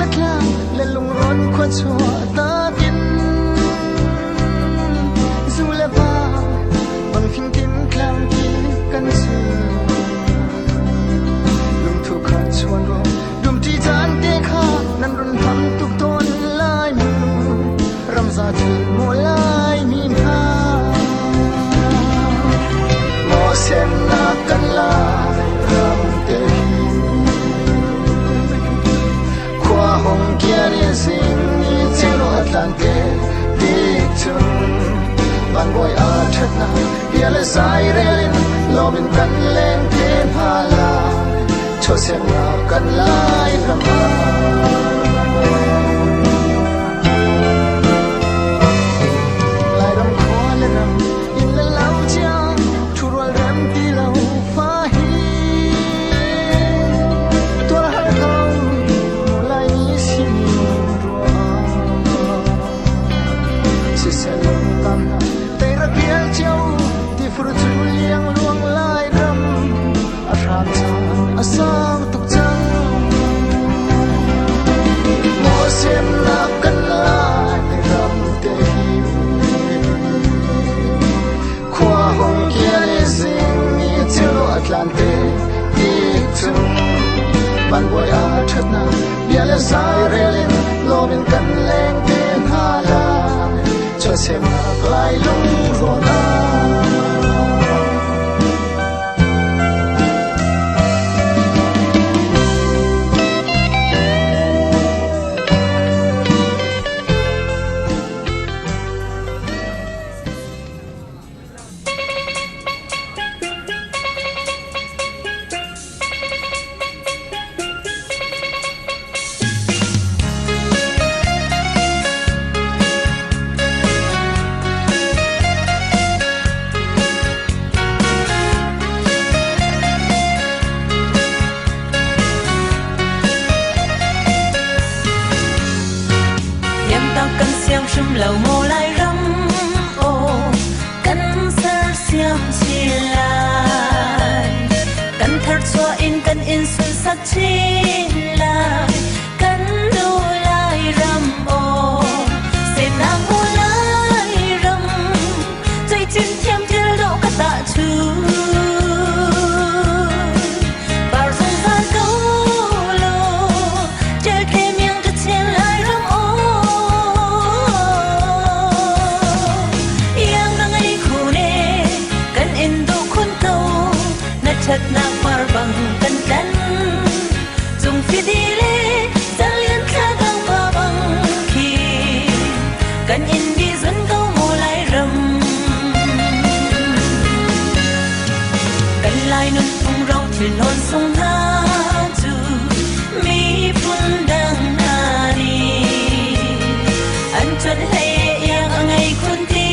le tlang le lungrawn khua chuah takin zu le va bang fing tin tlang ki kan si lungthu kha chuan ro dumṭi caan te kha nan run ham tuk tawn lai mu ramza thil mu lai mi hna maw semnak kan lai ram te hi khua hong kian in sing ni chelo atlante tik chun van boi a thatna bia le sai relin lobin kan leng te pha la cho semnak kan lai ram Lairam khua le ram inn le lo cio ṭhurual rem ti lo fa hi tuar har ko Laimi sining ruah siseh lungtam hna tei rak rial cio tifur cu liang luang Lairam a hram caan a sang tuk cang maw semnak kan Lairam te hi khua hong kian i zing ni ceu a tlan te ti chung van bawi a ṭhatnak bia le zai rel in lawm in kan leng te hna lai chuahsemnak lai lung ah. Niamtak kan siam hrim lo maw Lairam aw kan sersiam chin lai kan tharchuah in kan in sunsak chin lai kan nu Lairam aw semnak maw Lairam Cuicin thiam thil dawh ka tah cu Par zungzal ko law ṭelṭe miang ka chen lai ram aw Iang na ngei khu ne kan in duh khun ko na ṭhatnak par bang kan tlan cung fidi le zalian thla dang pa bang khi kan in bi zun ko mu lai ram kan lai nun phung ro thil hon sung hna cu miphun dang hna nih an chon hlei iang a ngei khun ti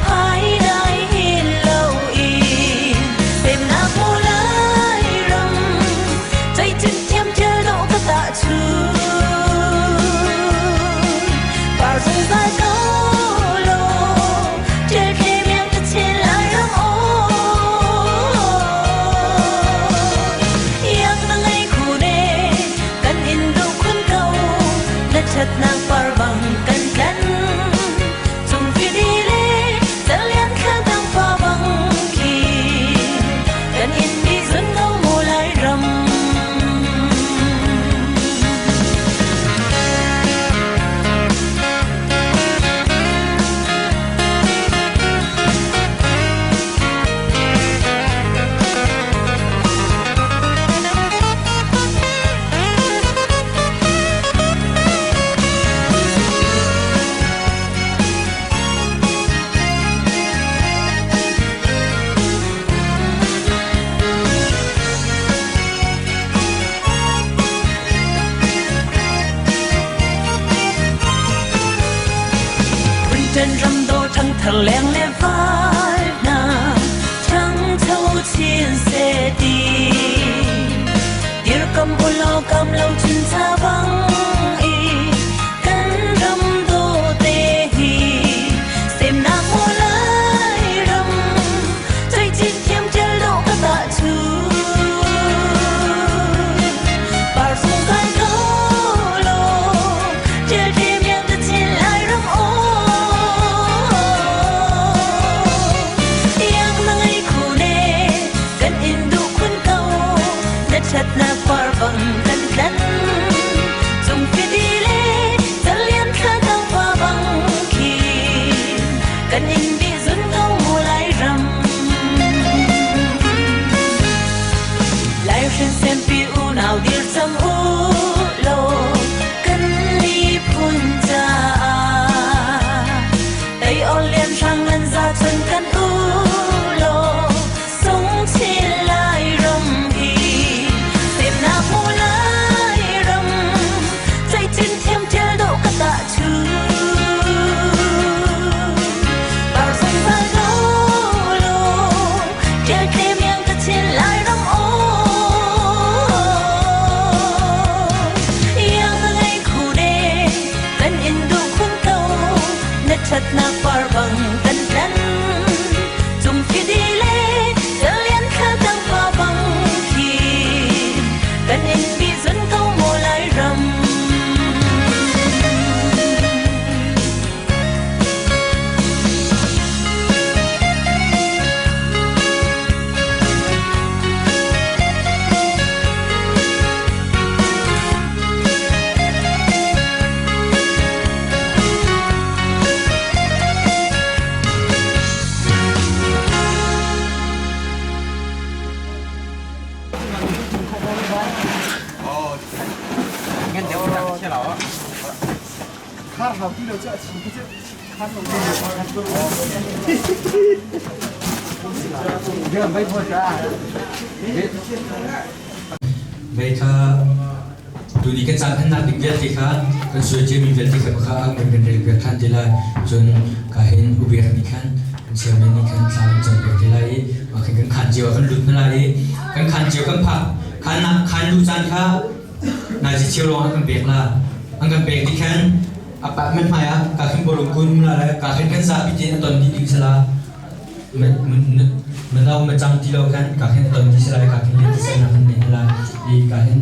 phai dai hin lo i semnak mu lai ram Zeitin thiam thil dawh ka tah cu Par zungzal ko law Ṭilṭe miang ka chin lai ram aw Iang na ngei khu ne kan in duh khun ko Na ṭhatnak par bang kan tlan Cung fidi le zalian thla dang pa bang khi kan in bi zun ko mu lai ram. Britain ram do ṭhangthar leng le val hna ṭhangcho chin seh ti dirkam ulaw kam lo chin cha bang i kan ram dawte hi semnak maw lai ram Chin thiam ṭial dawh ka tah cu. Par zungzal ko. Vei kha tuni kan caan hmannak ding vialte kha kan suai ciami vialte kha kha an kan rel piak ṭhan te lai. Cun ka hin ubiak nih khan kan chairman nih khan thla kan cam piak te lai i mah khin kan khaan cio ah kan lut hna lai i kan khaan cio kan phak khaan khaan luh caan kha nazi cio lawng an kan pek la. An kan pek dih khan apartment hmai ah ka khin bawlung kun la le ka khin kan zapi tein a ton dih ding sala. Mano macang ti lo khan ka khin a ton dih sala ka khin le tisana kan nei la i ka hin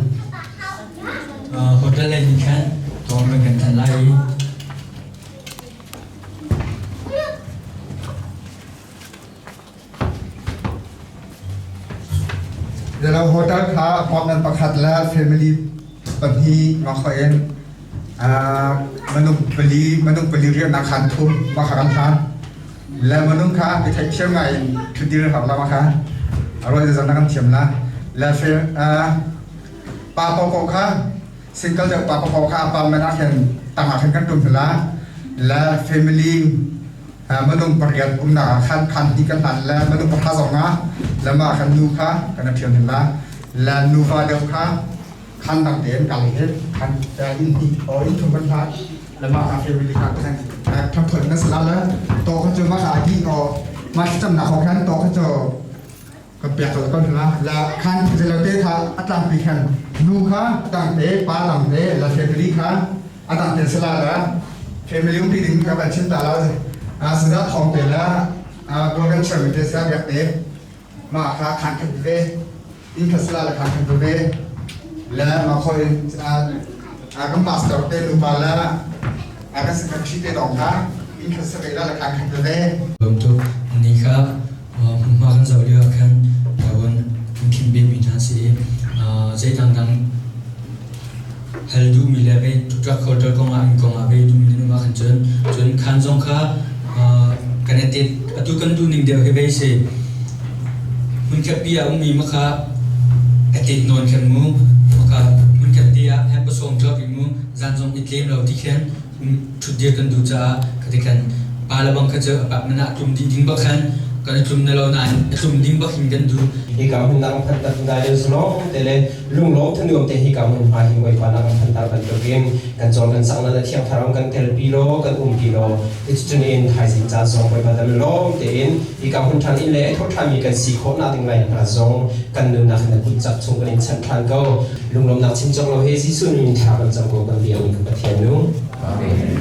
hotel lei nih khan thawng kan kan thanh lai i Zalo hotel kha apartment pakhat le family pahnih ma kho in minung pali riahnak khan thum ma kha kan hlan le minung kha i theihthiam ngai in ṭhutdir hau la ma kha aroi zan na kan thiam la le pa paohpaoh kha single deuh pa paohpaoh kha apartment ah khin tang ah khin kan ṭum hna le family minung pariat umnak ah khan khan hnih kan hlan le minung pahra zong ah le mah khan nu kha kan ṭhial hna le nuva deuh kha khan dang tein kal he khan inn hnih o inn thum kan hlan le mah kha family kha kan thapthon na sala le to kha cu mah kha hi o mah thlacamnak ho khan to kha cu kan pek ko kan hna la khan zelote kha a tlangpi khan nu kha dang te pa dang te la family kha a dang te sala la family umpi ding ka ban chim ta la a sida thong te la a bo kan chami te sa biak te ma kha khan khat ve in kha sala la khan khat ve la ma khoi a kan pastor te nu pa la a kan secretary te dong kha in kha sa ve la la khan khat ve. Untuk ni kha Hmunhma kan zoh lio ah khan ṭavuan an khim bikmi hna a si i zei dangdang hal duhmi le vei truck hotel kong ah inn kong ah vei duhmi nan um ahkhan cun cun khaan zong kha kan i tet. Atu kan duhning deuh hi vei si. Hmunkhatpi ah ummi makha a tet nawn khan mu makha hmunkhat te ah he pasawm ṭuak i mu zan zong i tlem lo ti khin ṭhutdir kan duh caah khati khan pa le bang kha cu a pak man ah tlum dih ding bak khan kan i tlum na lo nain a tlum ding bak hin kan duh. Hika hmun nak phan tak dai le zalong te le lunglawm thanuam te hika hmun hma hi Bawipa nak phan tar bantukin kan cawl kan sang na thiang thlarau kan tel pi lo kan um pi lo cucun in thaizing caan zong Bawipa dam lawm tein hika hmun ṭhan in le tho ṭhanmi kan si khawh nak ding lai hna zong kan nunnak na kut cak chung kan in chanh ṭhan ko. Lunglawmnak chim cawk lo he Jesuh min thla kan cam ko kan biakmi kan Pathian nu. Amen.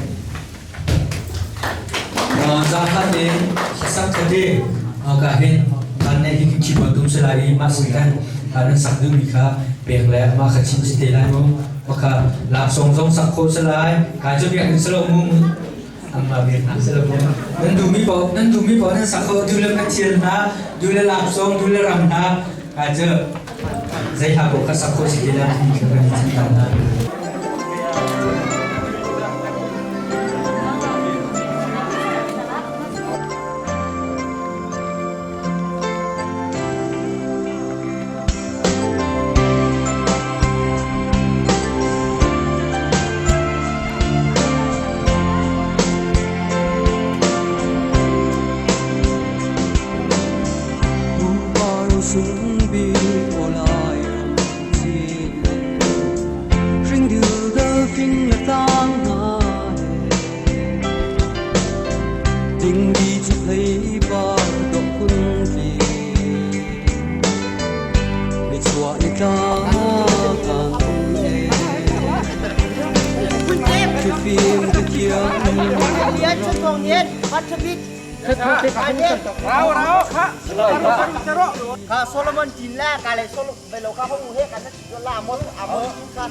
Zaangfah tein hlasak kha ka hin kan nei hi keyboard tum si lai i mah sin khan nan sak duhmi kha pek le amah kha chim si te lai mu maka laksawng zong sak kho si lai kai cu biakinn si lo mu amma biaknak si lo mu nan duhmi paoh nan duhmi paoh nan sak kho duh le pathian hna duh le laksawng duh le ram hna kai cu Zei hla paoh kha sak khawh si ti lai ti kha kan i chim hna. Ka Solomon tin la ka le Solo belo ka ho he ka na la mo amo ka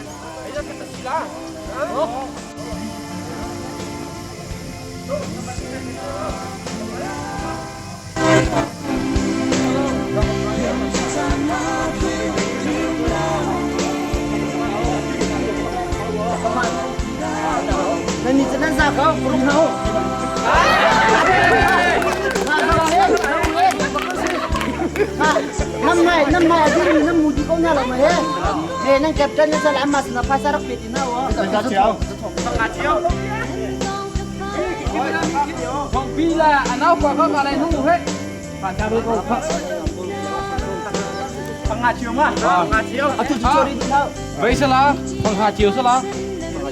Nan ni nan za ko rung hau. Nam mai nam mai adiri nam mu di ko na lo ma he. He nan captain na sal amma sna phaisa rak pe ti na wa. Thong pi la anau pa ka ka lai nu he. Panga chiu ma. Panga chiu. Atu chu chori di na. Vậy sao là phong hà chiều sao là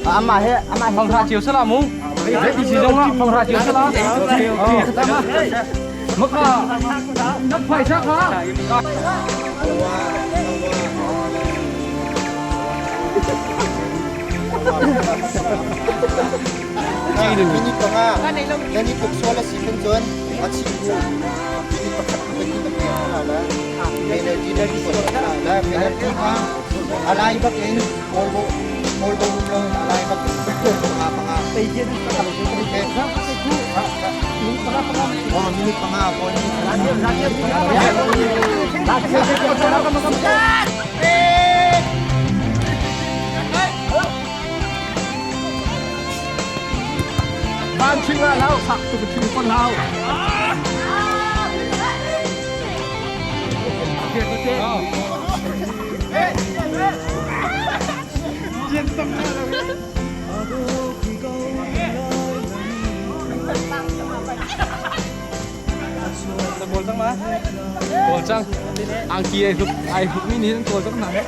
Amma he amma he. phong hà chiều sao là mu. Đấy thì chỉ giống là phong hà chiều sao là. Mất à. Nó phải chắc hả? Minute panga. Nani puk suala si kan chon achi bu minute pakhat pahnih na pek hna la. Penalty na di ko la penalty kha alai bak in goal bo goal bo rum lo alai bak in panga panga. Okay. Oh, minute panga goal Ban ching la lao sak tu ching con lao. Kawl cang. Angki ai huk ai huk mi nih kawl cang hna he.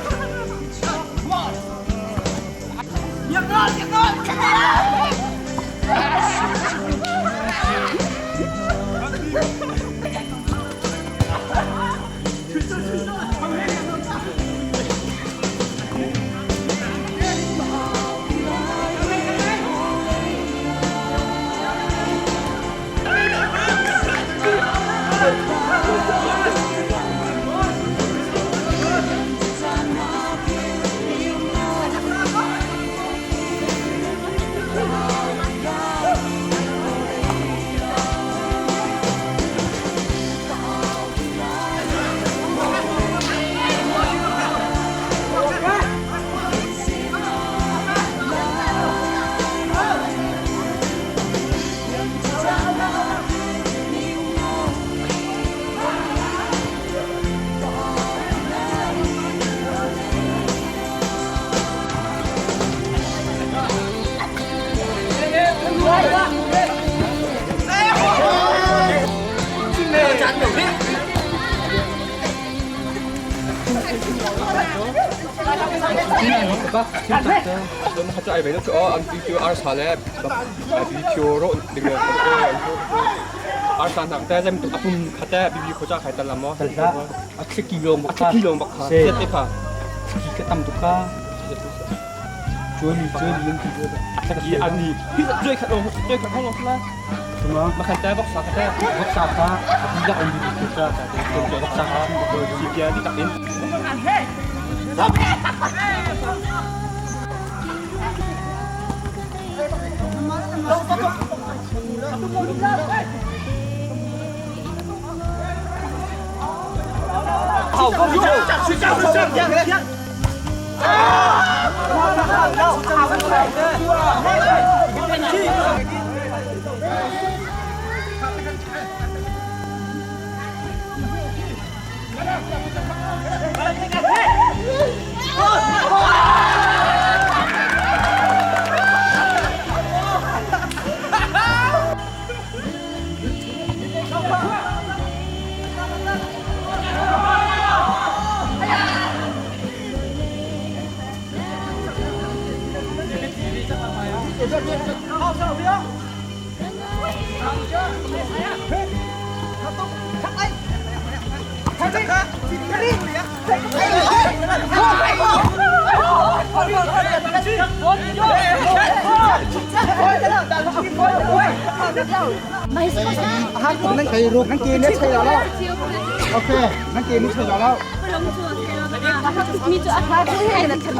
Okay.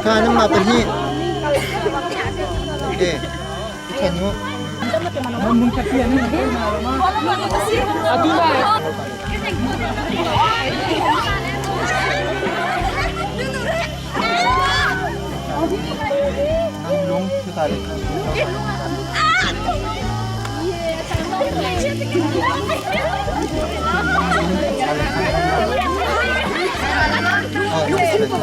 Kha nam ma pahnih. Okay. Chen nu. Lung chu ta le. One,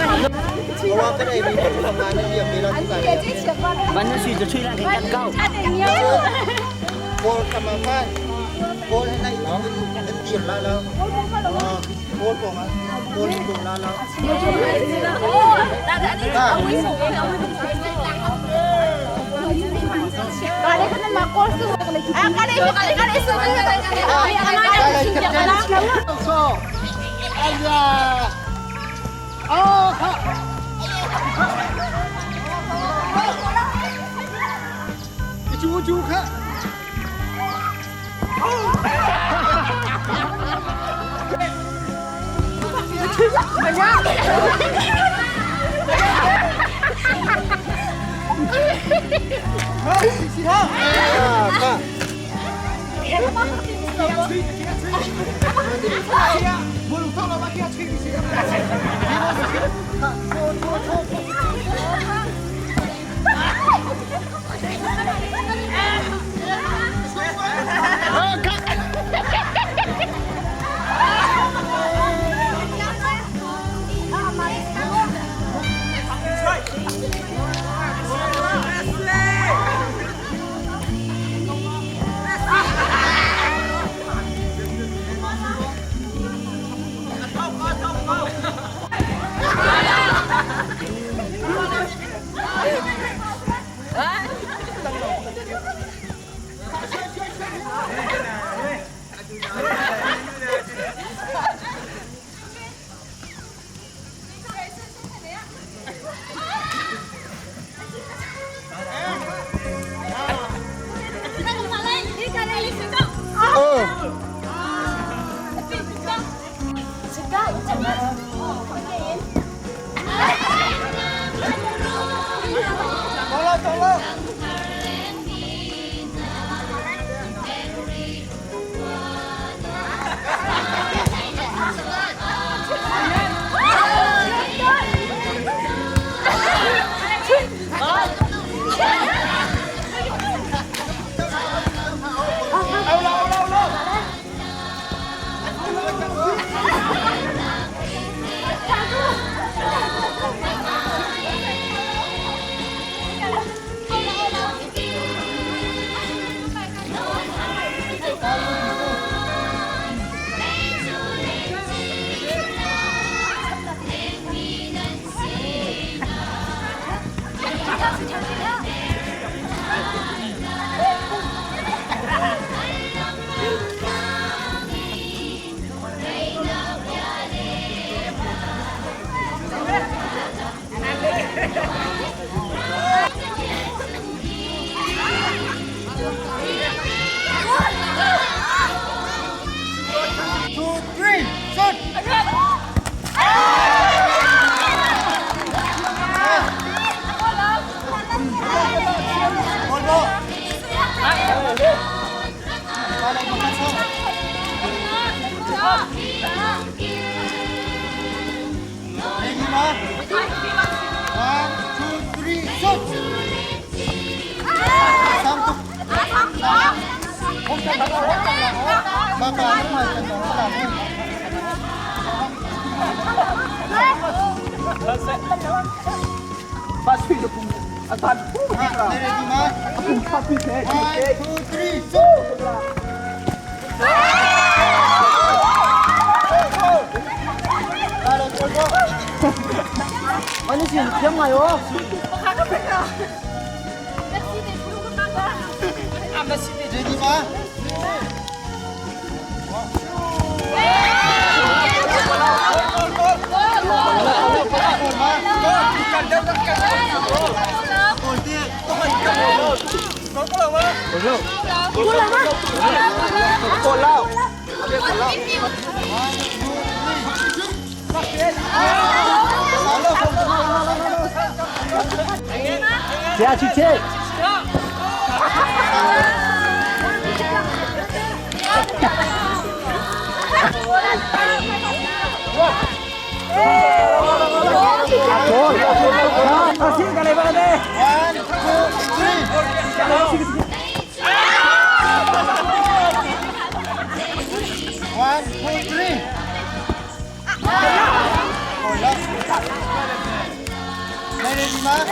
two, three. ma?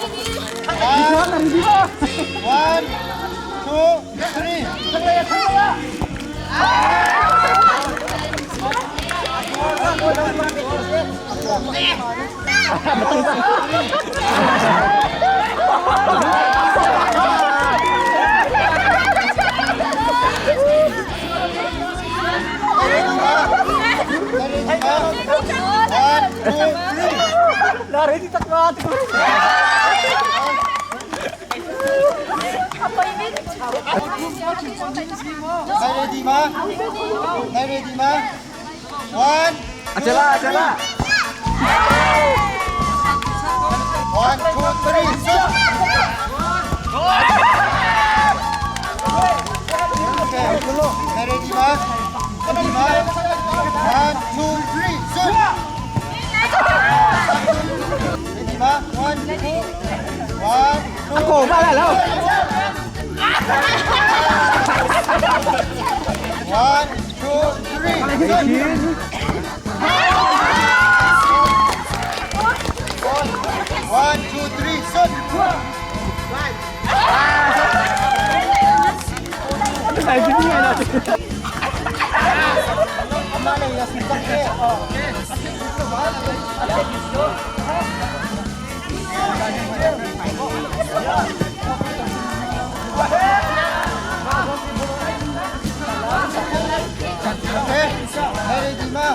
One, one, two, three. Nai ready ma? Nai ready ma? One. Achala achala. One, two, three, shoot. Okay. Nai ready ma? Ready ma? One, two, three, shoot. Ready ma? One, two, one, two. Ako ba la One, two, three, shoot. One, two, three, shoot. Okay, ready ma?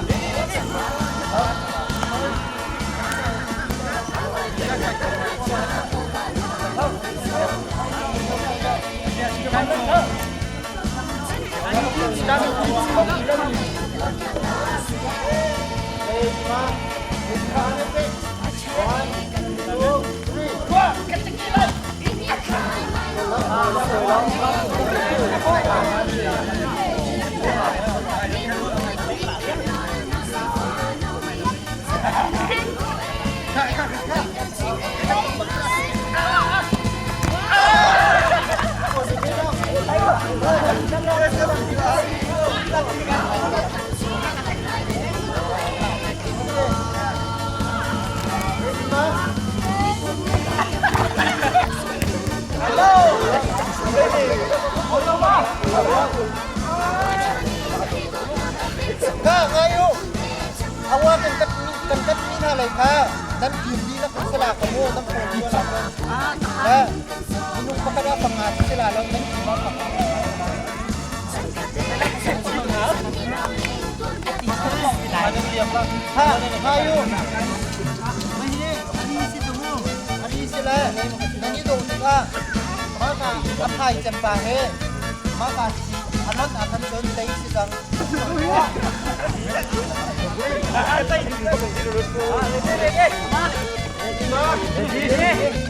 Ka ngayo. Awa kan kat kan kat ni na lai ka. Nan kim di na kan sala ka mo nan phone ko la. Na. Minung pa kada pangat sila lang nan kim pa. Ha, ngayo. Mahi, ani si tumu. Ani sila. Nan i do ka. Ma ka aphai champa he. Ma ka anon akan chon dai si jang.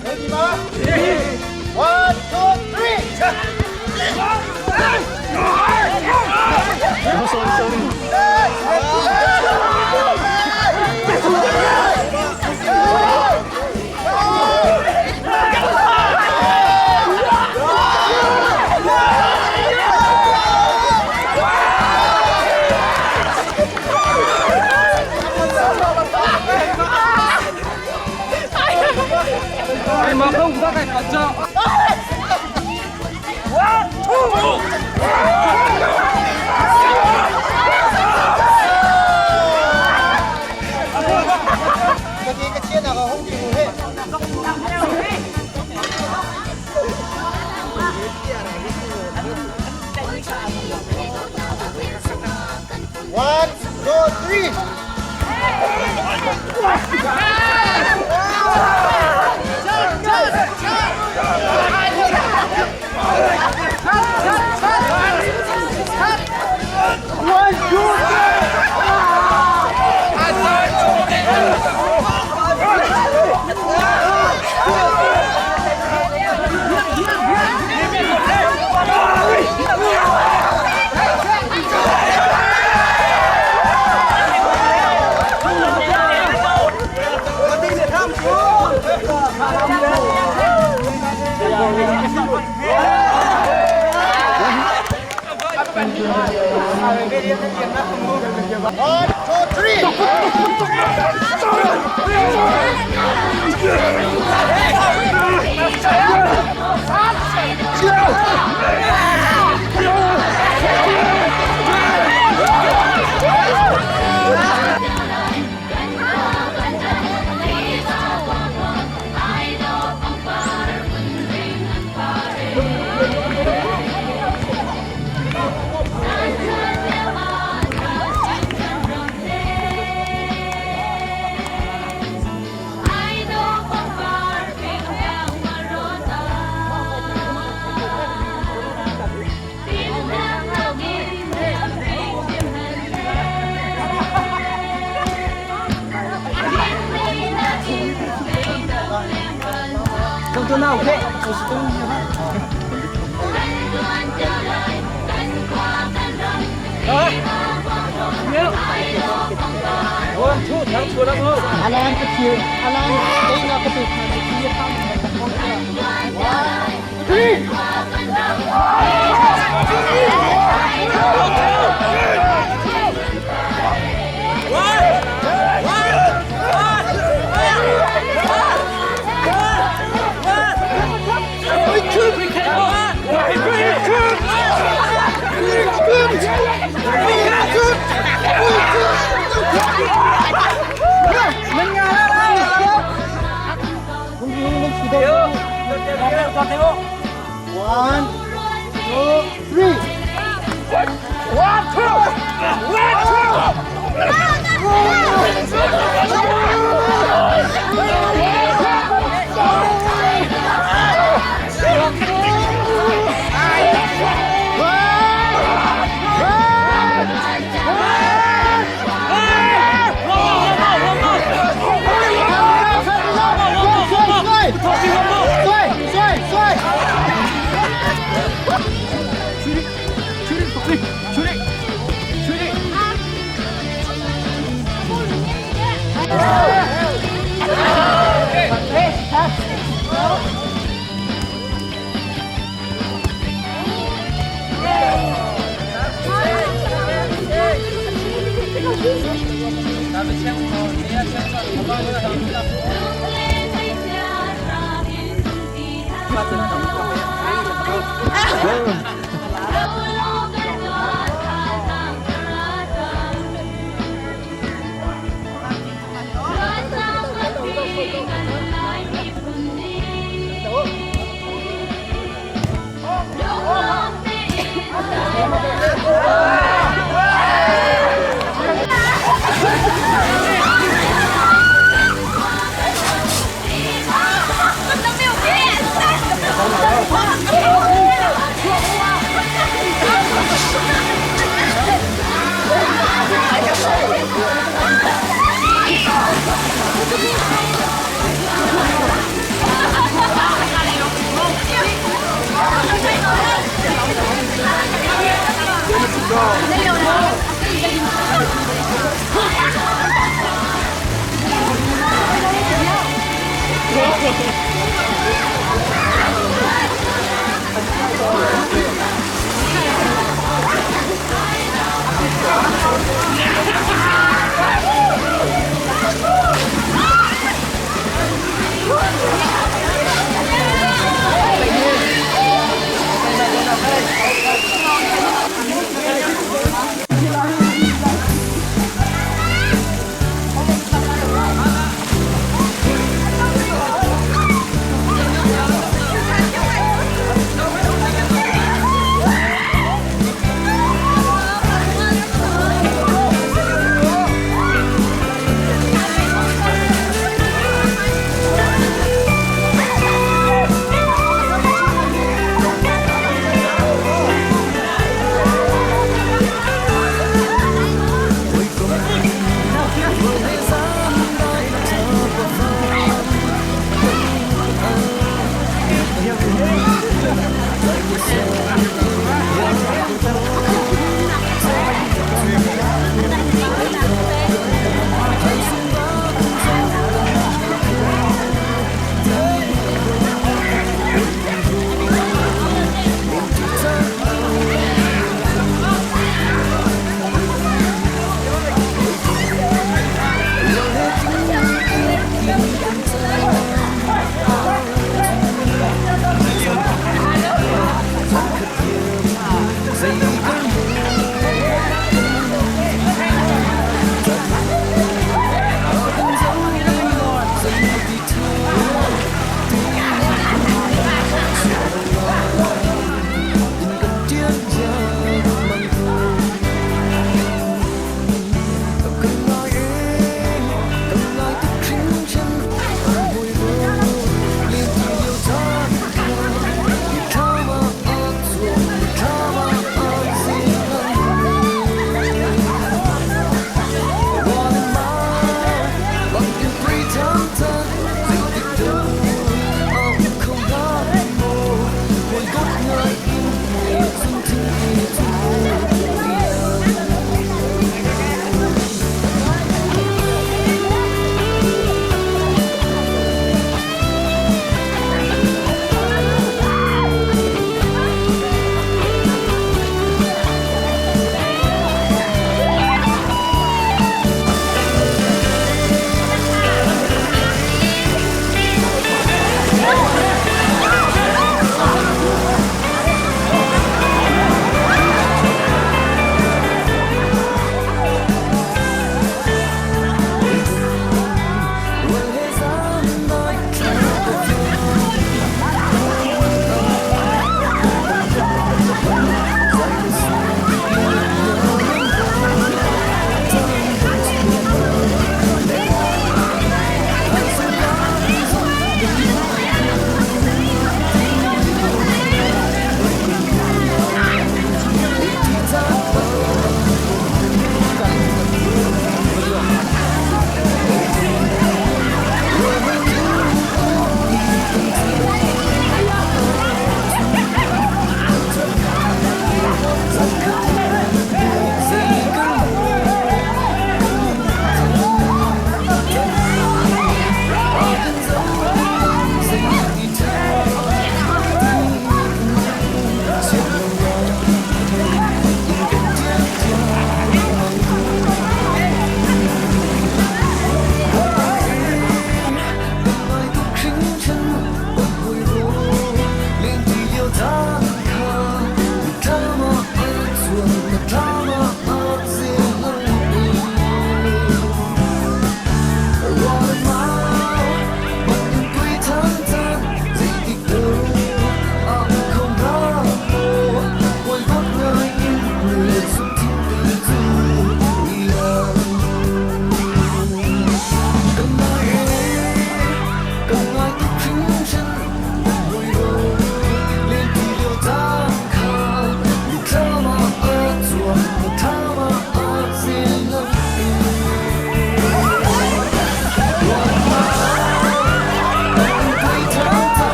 Ready ma? One, two, three. Ay ma không ra cái cắt cho. Kati ka chia na ka hong ti he. One, two, three. One, two, 3 Alan ka thir, alan teina ka pe kha thir kham. 1 3 One, two, three. One, two, one, Two.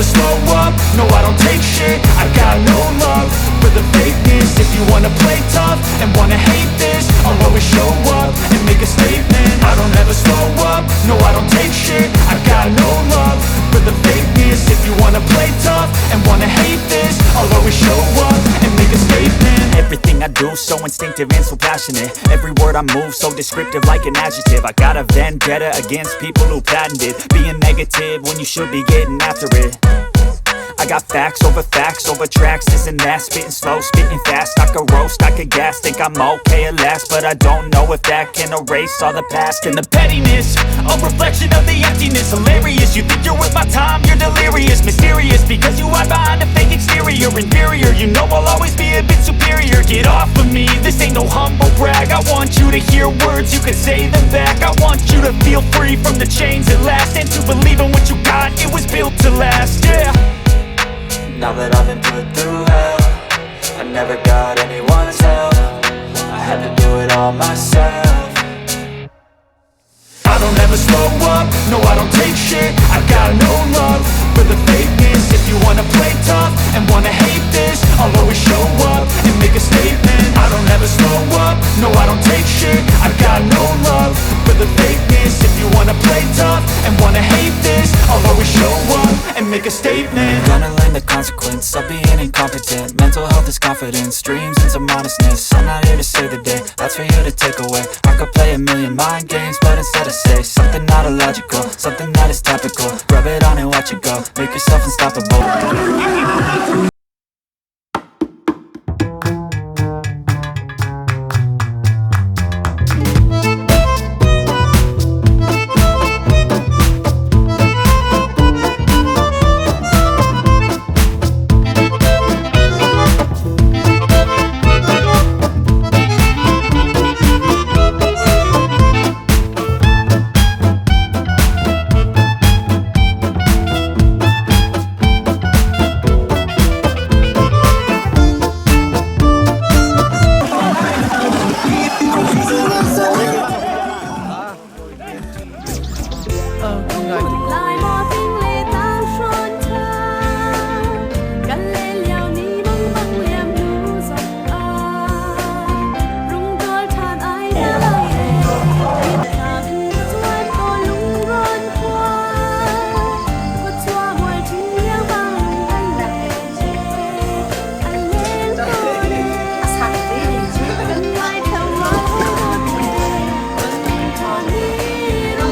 ever slow up, no I don't take shit. I got no love for the fakeness. If you wanna play tough and wanna hate this, I'll always show up and make a statement. I don't ever slow up, no I don't take shit. I got no love for the fakeness. If you wanna play tough and wanna hate this, I'll always show up and make a statement. Everything I do, so instinctive and so passionate. Every word I move, so descriptive like an adjective. I got a vendetta against people who patented being negative when you should be getting after it. I got facts over facts over tracks, this and that. Spitting slow, spitting fast, I could roast, I could gas. Think I'm okay at last, but I don't know if that can erase all the past and the pettiness, a reflection of the emptiness. Hilarious, you think you're worth my time, you're delirious. Mysterious, because you hide behind a fake exterior. Inferior, you know I'll always be a bit superior. Get off of me, this ain't no humble brag. I want you to hear words, you can say them back. I want you to feel free from the chains at last, and to believe in what you got, it was built to last, yeah. Now that I've been put through hell, I never got anyone's help. I had to do it all myself. I don't ever slow up, no I don't take shit. I got no love for the fakeness. If you wanna play tough and wanna hate this, I'll always show up and make a statement. I don't ever slow up, no I don't take shit. I got no love for the fakeness. If you wanna play tough and wanna hate this, I'll always show up and make a statement. Gonna learn the consequence of being incompetent. Mental health is confidence, dreams and some honestness. I'm not here to save the day, that's for you to take away. I could play a million mind games, but instead I say something not illogical, something that is topical. Rub it on and watch it go, make yourself unstoppable. Lai maw ting le tang hrawn tha kan le liao ni bang bang liam nu zong a rung dol than ai lai e chuan ko lung ron khua ko chua mual thin liang bang an le an len ko le kan mai thau ro te kan thon ni ro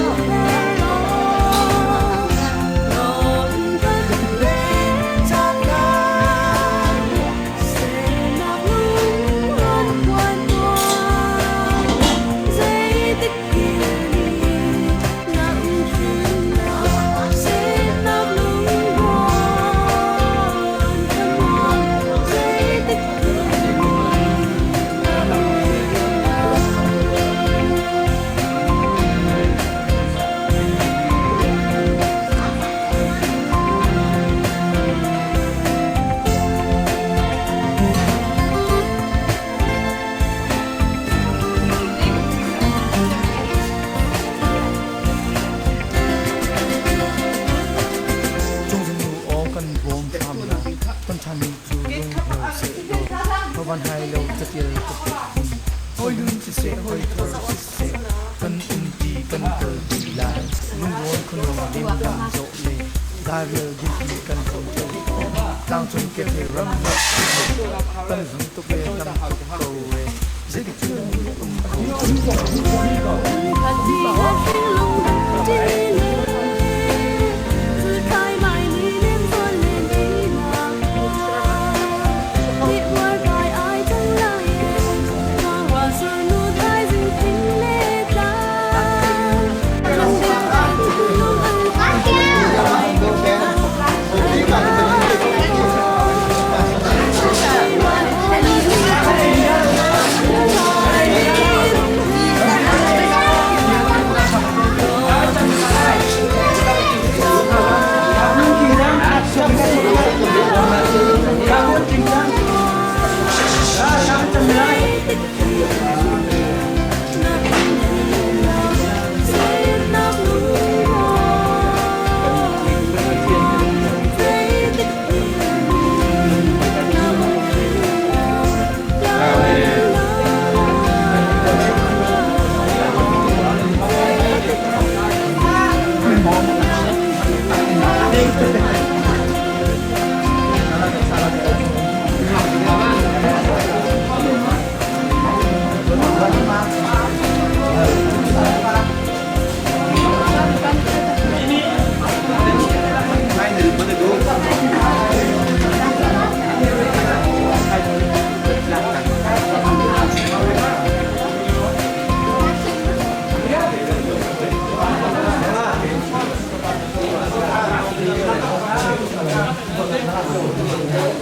Amen.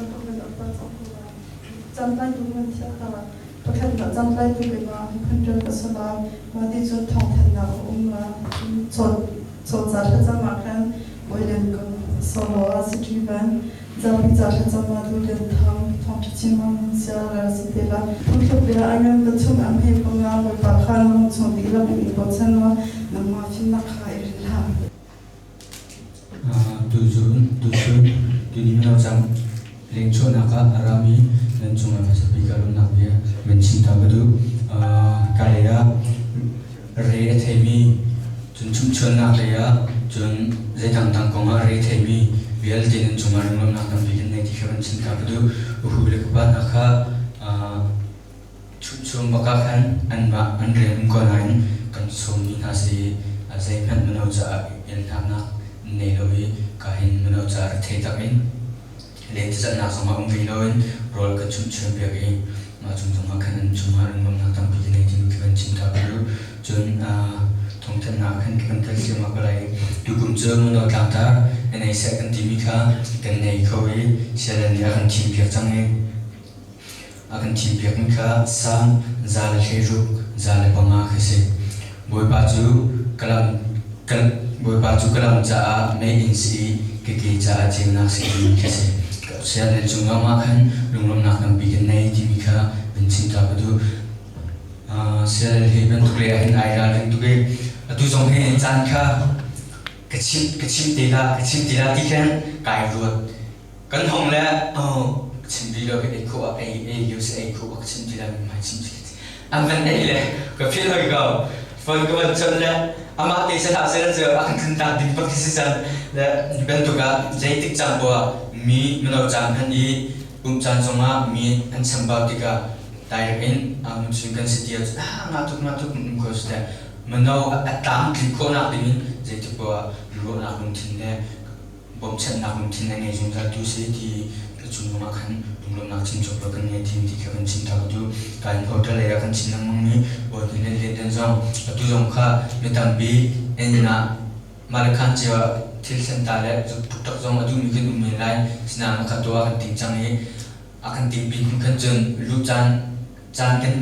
cang ko kan apa cang ko la. Cam lai tu kan thiam ta. Pakhat na cam lai tu ke ma miphun rian ka si la. Mah ti cun thawngthanhnak a um la. Caw caw ca thlacam ah khan Bawilen kan solo ah si van. Zapi ca thlacam ah Duhlian Thang thawngṭha chim ah hmun sia rel si te la. Phungthluk bia a ngan pathum am he panga Bawipa kha na lung chung dihlak in i bochan law nangmah fimnak kha i rinh hlah. Tuzun, tuchun, tuni mino cang lengchuahnak ah a rami nan cungah hmasa bik ah lawmhnak bia van chim ta ka duh. Ka lei ah re a theimi cun chumhchuannak lei ah cun zeidang dang kong ah re theimi vialte nan cungah lunglawmhnak tampi kan nei ti kha van chim ta ka duh. Uhu le ka pa hna kha Chumchung bak ah khan anmah an rian um ko nain kan sawmmi hna si i zeihmanh mino caah elhnak nei lo i ka hin mino caah rethei tak in lentecelhnak zongah um ve loin rawl kan chumhchuan piak i mah cung zongah khan an cungah lungnuamhnak tampi ka nei timi khi kan chim ta ka duh. Cun thawngthanhnak khan kan tel thliahmah ko lai. Tukum cu mino tlangtar na nei seh kan timi kha kan nei kho i sialan nih a kan thimpiak cang i A kan thimpiakmi kha Salm 116 105 khi si. Bawipa cu ka lam ka Bawipa cu ka lam caah meiinn si i ka ke caah ceunak si timi khi si. Sianginn cung lawngah khan lunglawmhnak tampi kan nei timi kha van chim ta ka duh. Sial hi bantuk lei ah hin ai ralring tuk i atu zong hi caan kha ka chim ka chim te la ka chim te la ti khan kai ruat. Kan hong le chim rih lo hi ei khawh ah ei ei lio si ei khawh bak chim ti lai hmai chim si an van ei le ka feel hoi ko phone ka van chon le amah te se hlah se cu a kan thlun tak ding bak si cang le bantuk ah zeitik cang bua mi mino cang han i um caan zongah mi an chambau tikah direct in mun kan si tia ah nga tuk nga tuk um ko si mino a tlam tlin khawhnak ding in zeitik bua ruahnak lungthin le bawmchanhnak lungthin a ngei zungzaltu si ti ka chung ah khan lunglawmhnak chim cawk lo kan ngei timi ti kha kan chim ta ka duh. Kan hotel lei ah kan chim lengmang mi bawi le len den zong atu zong kha mi tampi en ah malakhan cio ah thil thlen ta le zuk tuktak zong a duhmi kan um men lai sinain makha tuah kan ting cang i a kan ting pin hnu khan cun luh caan caan kan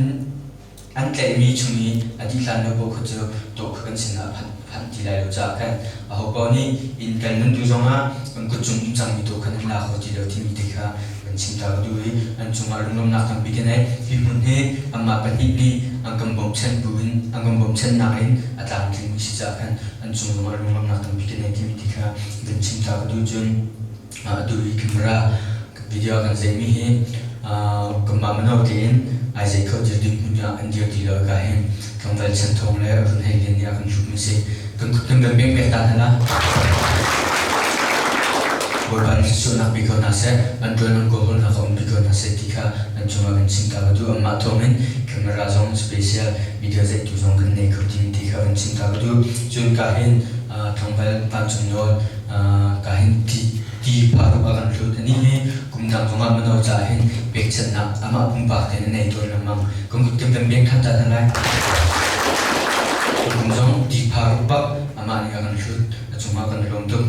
an tlaihmi chung i a dih hlan lo paoh kha cu tawh kha kan sinah a phanh ti lai lo caah khan ahopaoh nih inn kal nan duh zongah an kut cung um cangmi tu kha nan la kho ti lo timi te kha kan chim ta ka duh i an cungah lunglawmhnak tampi ka nei. Hi hmun hi anmah pahnih nih an kan bawmchan bu in an kan bawmchannak in a tlamtlingmi si caah khan an cung zongah lunglawmhnak tampi ka nei timi te kha kan chim ta ka duh. Cun atu hi camera video kan zeimi hi kanmah mino tein ai zei kho dir ding hmun ah an dir ti lo ka hin tlangval chan thawng le run hei lian nih a kan hrup mi si kan kan kan beng pek ta hna la Bawipa nih sualnak bi ko hna seh an tuan an kawl hna ka um bi ko hna seh ti kha an cungah kan chim ta ka duh anmah thawngin camera zong special video zeihtu zong kan nei kho ti ti kha kan chim ta ka duh cun ka hin tlangval vancung nawl ka hin ti ti pharuk a kan hlut. Anih hi kum dang zongah mino caah hin pekchanhnak amah pumpak tein a nei tawn lengmang. Kan kut kan van beng ṭhan ta hna lai. Kum zong ti pharuk bak amah nih a kan hlut. A cungah kan i lawm tuk.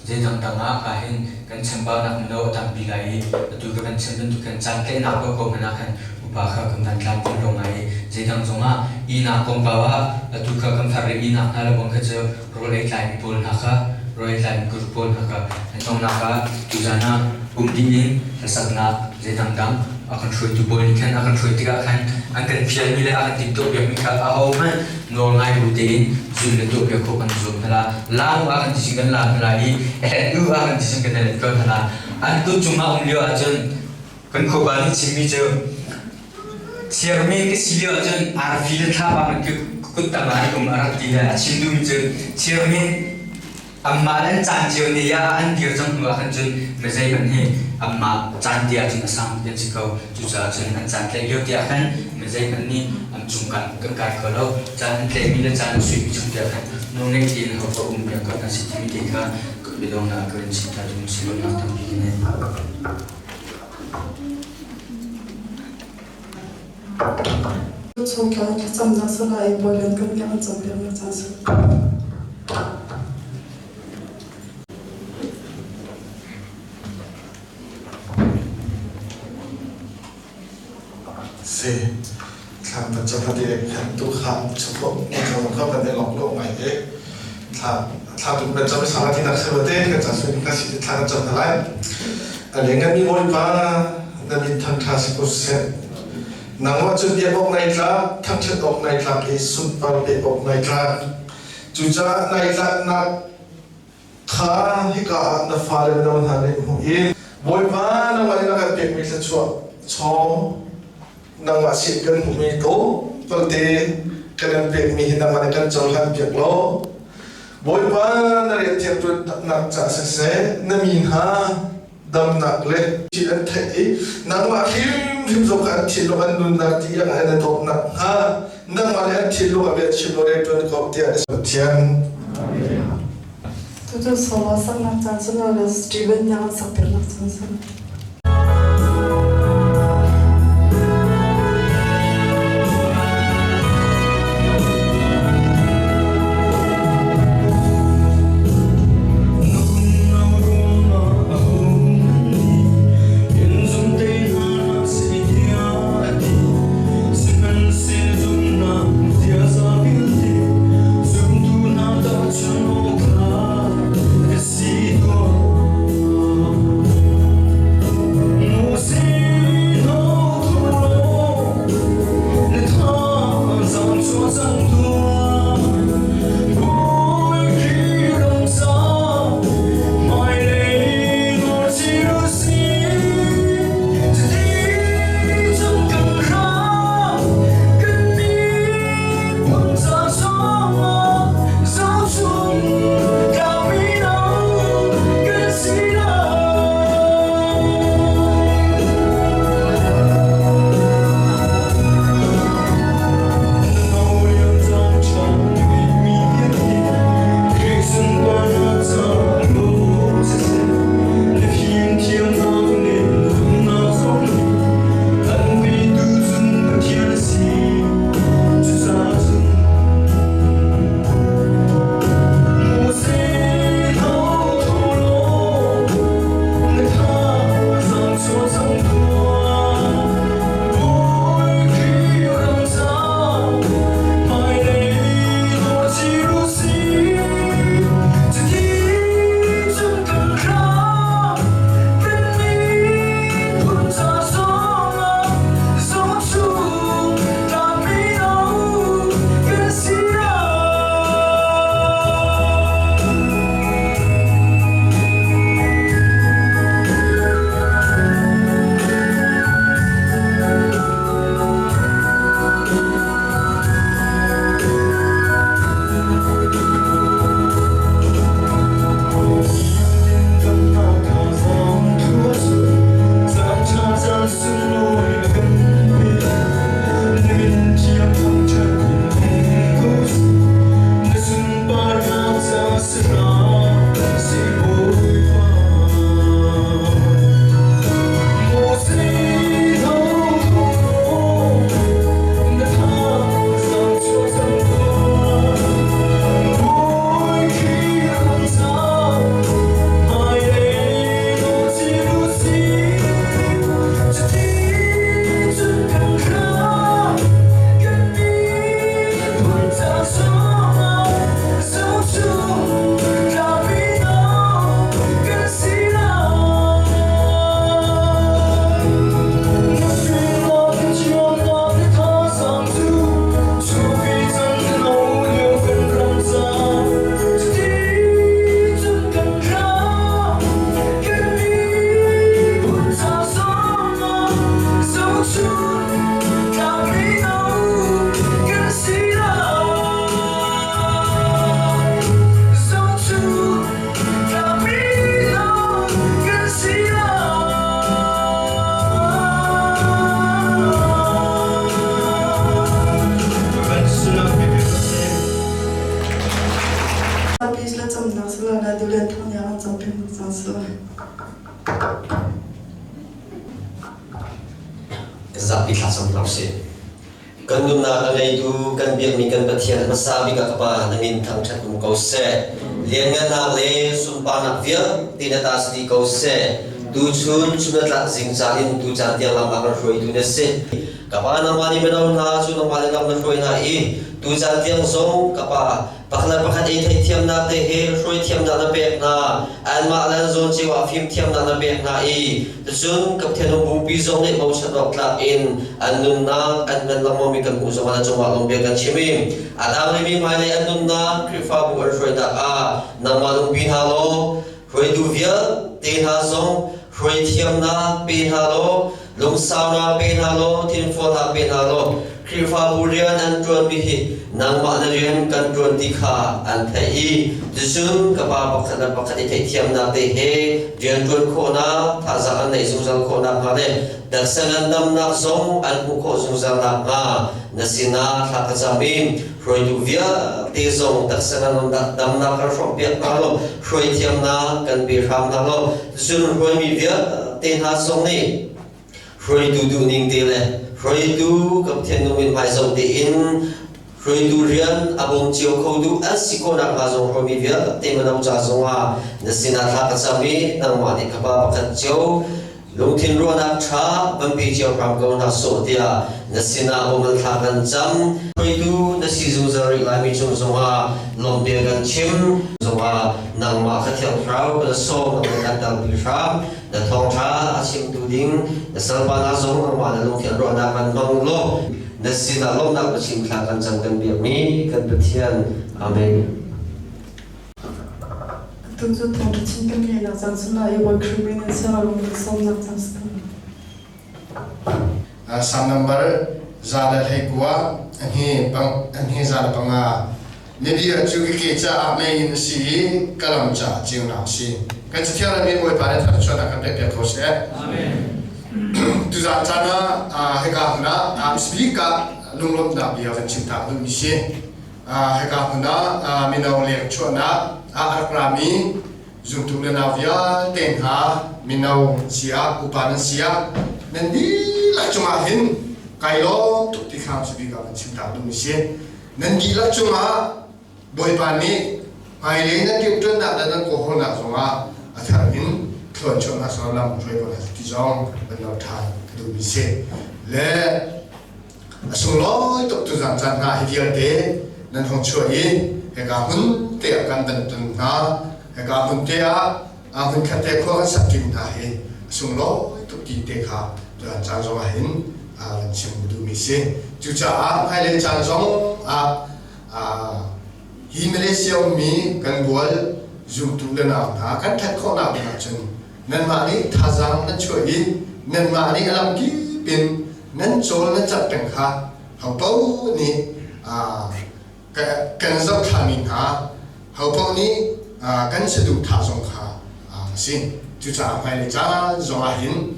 Zei dangdang ah ka hin kan chambaunak mino a tampi lai i atu ka kan chim bantuk khan caan tlaihnak ko ko hmanh ah khan upa kha kan van tlamtling lo ngai i zeidang zongah ihnak kongkau ah atu kha kan far i ihnak hna le bang kha cu rawl ei tlaimi pawl hna kha rawl ei tlaimi group pawl hna kha an tonnak ah tuzan ah um ding in hlasaknak zei dangdang a kan hruaitu pawl nih khan a kan hruai tikah khan an kan fialmi le a kan timhtuahpiakmi kha ahohmanh nawl ngai bu tein zul le tuahpiak khawh kan zuam hna la lam ah kan ti kan lam hna lai i nu ah kan ti kan let ko hna la an kut cungah um lio ahcun kan khuapa nih chimmi cu Chiarmi ka si lio ahcun arfi le thlapa an kut tang ah an um a rak ti le a chim duhmi cu chiarmi anmah le an caan cio ni ah an dir cang hnu ah khan cun mizei hmanh hi anmah caan te ah cun a sang an si ko. Cucaah cun an caan tlaih lio te ah khan mizei hmanh nih an cung kan kan kai kho lo. Caan an tlaihmi le caan an suimi chung te ah khan nawlngeih tein ho paoh um peng ko hna si timi te kha biadonghnak ka in chim ta ding si lawmhnak tampi ka nei. Chungtla thlacamnak salai Bawilan kan biak an campiaknak caan si. Si thla kan cam hati kan tu kha chuklo kan kha kan lok lo ngai te thla thla tu kan cam sa ti nak se te kan cha su ka si thla kan cam lai a le ngan mi Bawipa na min thang tha si ko se nangmah cu biak awk nai tlak thangṭhat awk nai tlak i sunpar pek awk nai tlak cucaah nai tlaknak kha hika ah na fale no hna nih hmuh in Bawipa nangmah nih na kan pekmi thluachuah chawng nangmah sin kan hmuhmi to palte kan in pekmi hi nangmah nih kan cohlan piak law Bawipa na rian thiang ṭuannak caah siseh na mi hna damnak le thil an theih i nangmah hrimhrim zong kha an thinlung an nunnak ti ang an i dawtnak hnga nangmah le an thinlung a bia chim law rianṭuan ko tiah Pathian. Tutu solo saknak caan solo le Steven nih an sakpiaknak caan si. Zapi thla cam hna usih. Kan nunnak a ngeitu kan biakmi kan Pathian hmasa bik ah ka Pa na min thangṭhat um ko seh. Lianngannak le sunparnak vialte na ta si dih ko seh. Tuchun chun zing caan in tu caan tiang lam a kan hruaitu na si. Ka pa nangmah nih mino hna cu nangmah le lam na hruai hna i tu caan tiang zong ka pa pakhat le pakhat ei theihthiamnak te he hruaithiamnak na pek hna. Anmah le an zawn cio ah fimthiamnak na pek hna i cun ka Pathian bupi zong nih bochan awk tlak in an nunnak an hman lengmangmi kan hmuh zongah na cungah lawmbia kan chim i a dang mi hmailei an nunnak Khrihfabu an hruainak ah nangmah lungpi hna law hruaitu vialte hna zong hruaithiamnak pe hna law lungsaunak pe hna law thinfualnak pe hna law Khrihfabu rian an ṭuanmi hi nangmah na rian kan ṭuan ti kha an theih i cucun ka pa pakhat le pakhat i theihthiamnak te he rian ṭuan khawhnak thazaang an neih zungzal khawh nakhnga le taksa ngandamnak zong an hmuh khawh zungzal nakhnga na sinah thla ka cam i hruaitu vialte zong taksa ngandamnak kan hrawmpiak hna law hruaithiamnak kan pe hram hna law cun hruaimi vialte hna zong nih hruaitu duhning te le hruaitu ka Pathian nung in hmaizoh tein hruaitu rian a bawm cio kho duh an si khawhnak hnga zong hruaimi vialte mino ca zongah na sinah thla ka cam i nangmah nih ka pa pakhat cio lungthin ruahnak ṭha van pe cio hram ko hna sawh tiah na sinah bawm thla kan cam. Hruaitu na si zungzal rih laimi cung zongah lawmhbia kan chim zongah nangmah kha Thiang Thlarau kan sawm nangmah kan talpi hram na thawngṭha a chimtu ding na salpa hna zong nangmah na lungthin ruahnak kan hmang law na sinah lawmhnak na chim thla kan cam kan biakmi kan Pathian. Amen. Atu cu thawngṭha chim kan ngeihnak caan sungah i Bawi Khrih min in siangro kan sawmnak caan si ko. Sam number 119 a 105. Na bia cu ka ke caah mei in a si i ka lam caah ceunak a si. Kan Cathiang le mi Bawipa nih thluachuahnak kan pekpiak ko seh. Amen. Tuzaan caan ah hika hmun ah speak ah lunglawmhnak bia kan chim ta duhmi si. Hika hmun ah mino leng chuahnak ah a rak rami zumtu le nau vialte hna mino si ah upa nan si ah nan dihlak cungah hin kai lawm tuk ti kha bik ah kan chim ta duhmi si. Nan dihlak cungah Bawipa nih hmailei nan rianṭuannak le nan kawhawlnak zongah a thar in thluachuahnak zong lam hruai ko hna ti zong van lo ṭhan ka duhmi si. Le A sunglawi tuk tuzan caan hna hi vialte nan hung chuah i hika hmun te ah kan van ton hna. Hika hmun te ah hmun khat te khua kan sak ṭi hna hi a sunglawi tuk ti te kha tuzan caan zong ah hin van chim duhmi si. Cucaah hmailei caan zong ah hi Malaysia ummi kan bual zumtu le nau hna kan ṭhat khawhnak ding ahcun nanmah nih thazaang nan chuah i nanmah nih a lamkip in nan cawl nan cak peng kha hopaoh nih kan zohthlami hna hopaoh nih kan saduhthah zong kha a si. Cucaah hmailei caan zong ah hin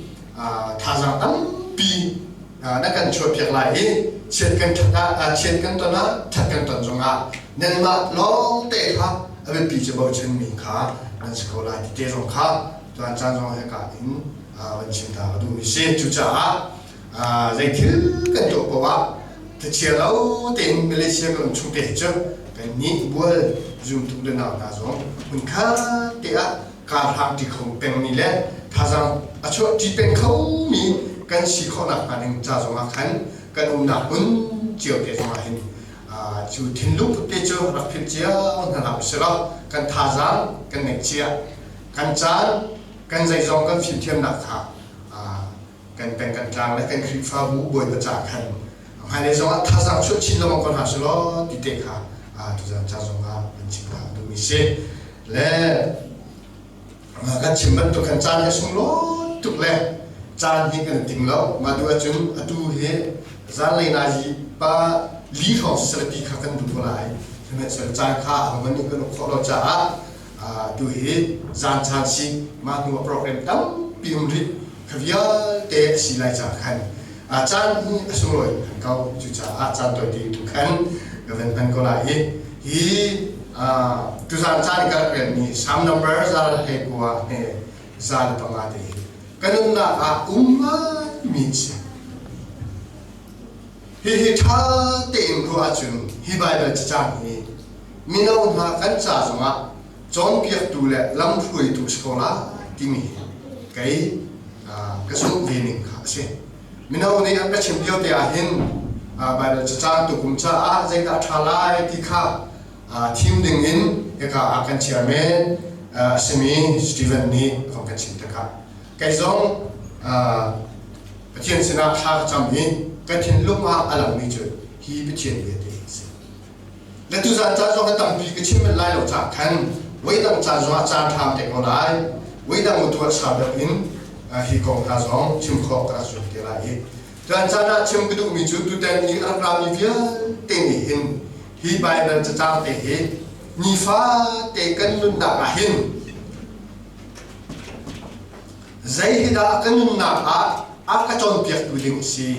thazaang tampi na kan chuahpiak lai i chiat kan ṭhat ah chiat kan ton ah ṭhat kan ton zongah nanmah lawng te kha a biapi cu bochanmi kha nan si ko lai ti te zong kha tuan caan zong hika in van chim ta ka duhmi si. Cucaah zei thil kan tuah paoh ah thachia lo tein Malaysia kan chung te hi cu kan nih bual zumtu le nau hna zong hmun khat te ah kaa hlang ṭi kho pengmi le thazaang a chuah ṭi peng khomi kan si khawhnak hnga ding ca zong ah khan kan umnak hmun cio te zong ah hin cu thinlung put te cu rak philh cio hna hlah usih law kan thazaang kan ngeih cia kan caan kan zeizong kan fimthiamnak kha kan peng kan tlang le kan Khrihfabu Bawipa ca khan hmailei zongah thazaang chuah chin lengmang ko hna selaw ti te kha tuzan ca zongah kan chim ta duhmi si le kan chim bantuk khan caan hi sunglawi tuk le caan hi kan ting lo mah tu ahcun atu hi zanlei nazi pa li hrawng siseh ti kha kan duh ko lai sihmanhsehlaw caan kha a hung kan uk khawh lo caah Tu hi zan caan si mah hnu ah program tampi um rih kha vialte a si lai caah khan caan hi a sunglawi khan ko. Cucaah caan tawite tu khan ka van hman ko lai i hi tuzan caan ka rak relmi Psalm number 119 he 105 te hi ka nunnak ah um mi si. Hihi ṭha tein ruah ahcun hi Baibal cacang hi mino hna kan ca zongah cawnpiaktu le lamhruaitu si ko lai timi hi Kei ka zumh ve ning kha a si. Mino nih an ka chim lio te ah hin Baibal cacang tukum caah zeidah a ṭha lai ti kha thim ding in hika ah kan chairman a simi Stephen nih a kan chim takah kei zong Pathian sinah thla ka cam i ka thinlung ah a langmi cu hi Pathian bia te hi a si. Le tuzan caan zong hi tampi ka chim manh lai lo caah khan voidang caan zongah caan ṭha te ko lai. Voidang u tuah sau deuh in hi kong hna zong chim khawh ka rak zuam te lai i tuan caan ah chim ka duhmi cu tutan i a rak rami vialte nih hin hi Baibal cacang te hi nifate kan nunnak ah hin zei hi dah ka nunnak ah a ka cawnpiaktu ding a si.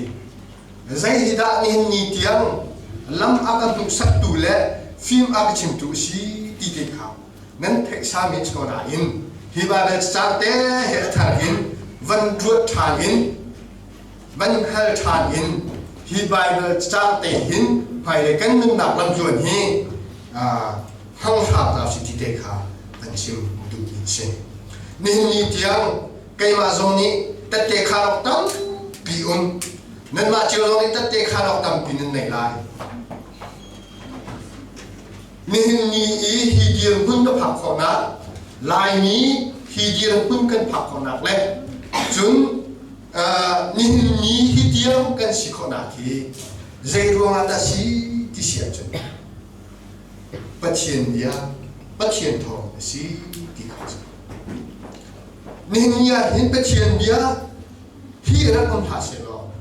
Zei hi dah nihin ni tiang lam a ka hmuhsaktu le fim a ka chimtu a si ti te kha nan theih sami a si ko nain hi Baibal cacang te he a thar in van ruat ṭhan in van hal ṭhan in hi Baibal cacang te hin hmailei kan nunnak lamtluan hi hmang hram hna usih ti te kha van chim duhmi a si. Nihin ni tiang keimah zong nih tette khaan awk tampi um nanmah cio zong nih tette khaan awk tampi nan nei lai nihin ni i hi dirhmun ka phak khawhnak Laimi hi dirhmun kan phak khawhnak le cun nihin ni hi tiang kan si khawhnak hi zei ruangah dah si ti si ahcun Pathian bia Pathian thawng a si ti kha a si. Nihin ni ah hin Pathian bia hi rak um hlah sehlaw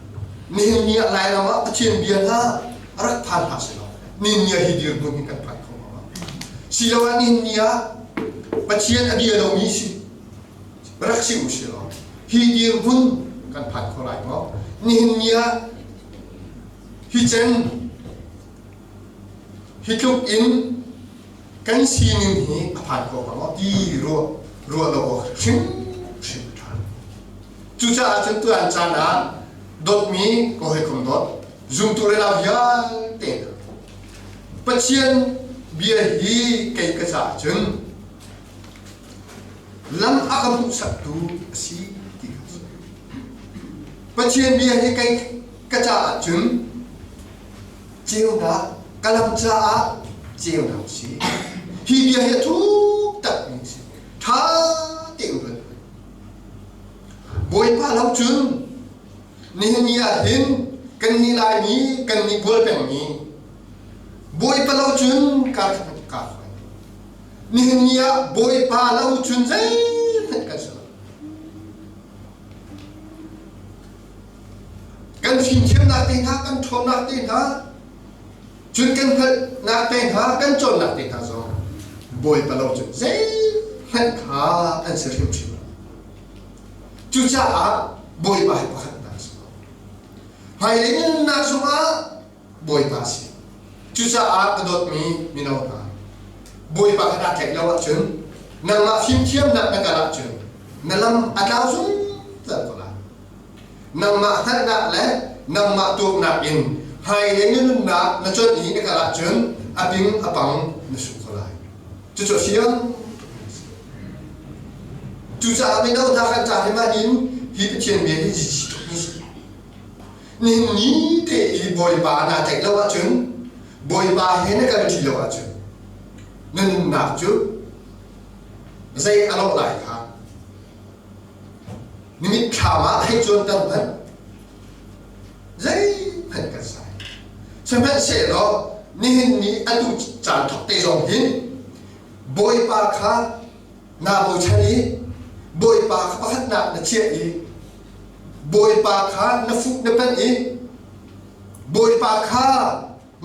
nihin ni ah Lairam ah Pathian bia hna rak phan hlah sehlaw nihin ni ah hi dirhmun hin kan phan kho hnga ma? Siloah nihin ni ah Pathian a bia lomi si rak si u silaw hi dirhmun kan phan kho lai maw? Nihin ni ah hi cen hi tluk in kan sining hi a phan kho hnga maw ti ruah ruah lo awk hrimhrim a ṭha. Cucaah cun tuan caan ah dawtmi ka hawikom dawt zumtu le nau vialte hna Pathian bia hi kei ka caah cun lam a ka hmuhsaktu a si ti kha a si. Pathian bia hi kei ka caah cun ceunak ka lam caah ceunak a si. Hi bia hi a thuk takmi a si. Ṭha tein ruat. Bawipa lo cun nihin ni ah hin kan nih Laimi kan nih bual pengmi Bawipa lo cun ka ka Nihin ni ah Bawipa lo cun zeihmanh kan si lo. Kan fimthiamnak te hna, kan ṭhawnnak te hna, cun kan hngalhnak te hna, kan cawnnak te hna zong Bawipa lo cun zeihmanh kha an si hrimhrim lo. Cucaah Bawipa hi pakhatnak a si ko. Hmailei nunnak zongah Bawipa a si. Cucaah ka dawtmi mino hna, Bawipa kha naa tlaih lo ahcun nangmah fimthiamnak na kal ahcun na lam a tlau zungzal ko lai. Nangmah hngalhnak le nangmah tuaknak in hmailei na nunnak na cuanh i na kal ahcun a ping a pang na sung ko lai. Cucu a fiang tukmi a si. Cucaah mino hna kan ca hi mah in hi Pathian bia hi zizi tukmi a si. Nihin ni te i Bawipa naa tlaih lo ahcun Bawipa he na kal ṭi lo ahcun na nunnak cu zei a lawh lai kha na mitthlam ah hei cuanter hmanh zeihmanh kan sai. Sihmanhsehlaw nihin ni atu caan thawk te zong hin Bawipa kha naa bochan i Bawipa kha pakhatnak na chiah i Bawipa kha na fuh na panh i Bawipa kha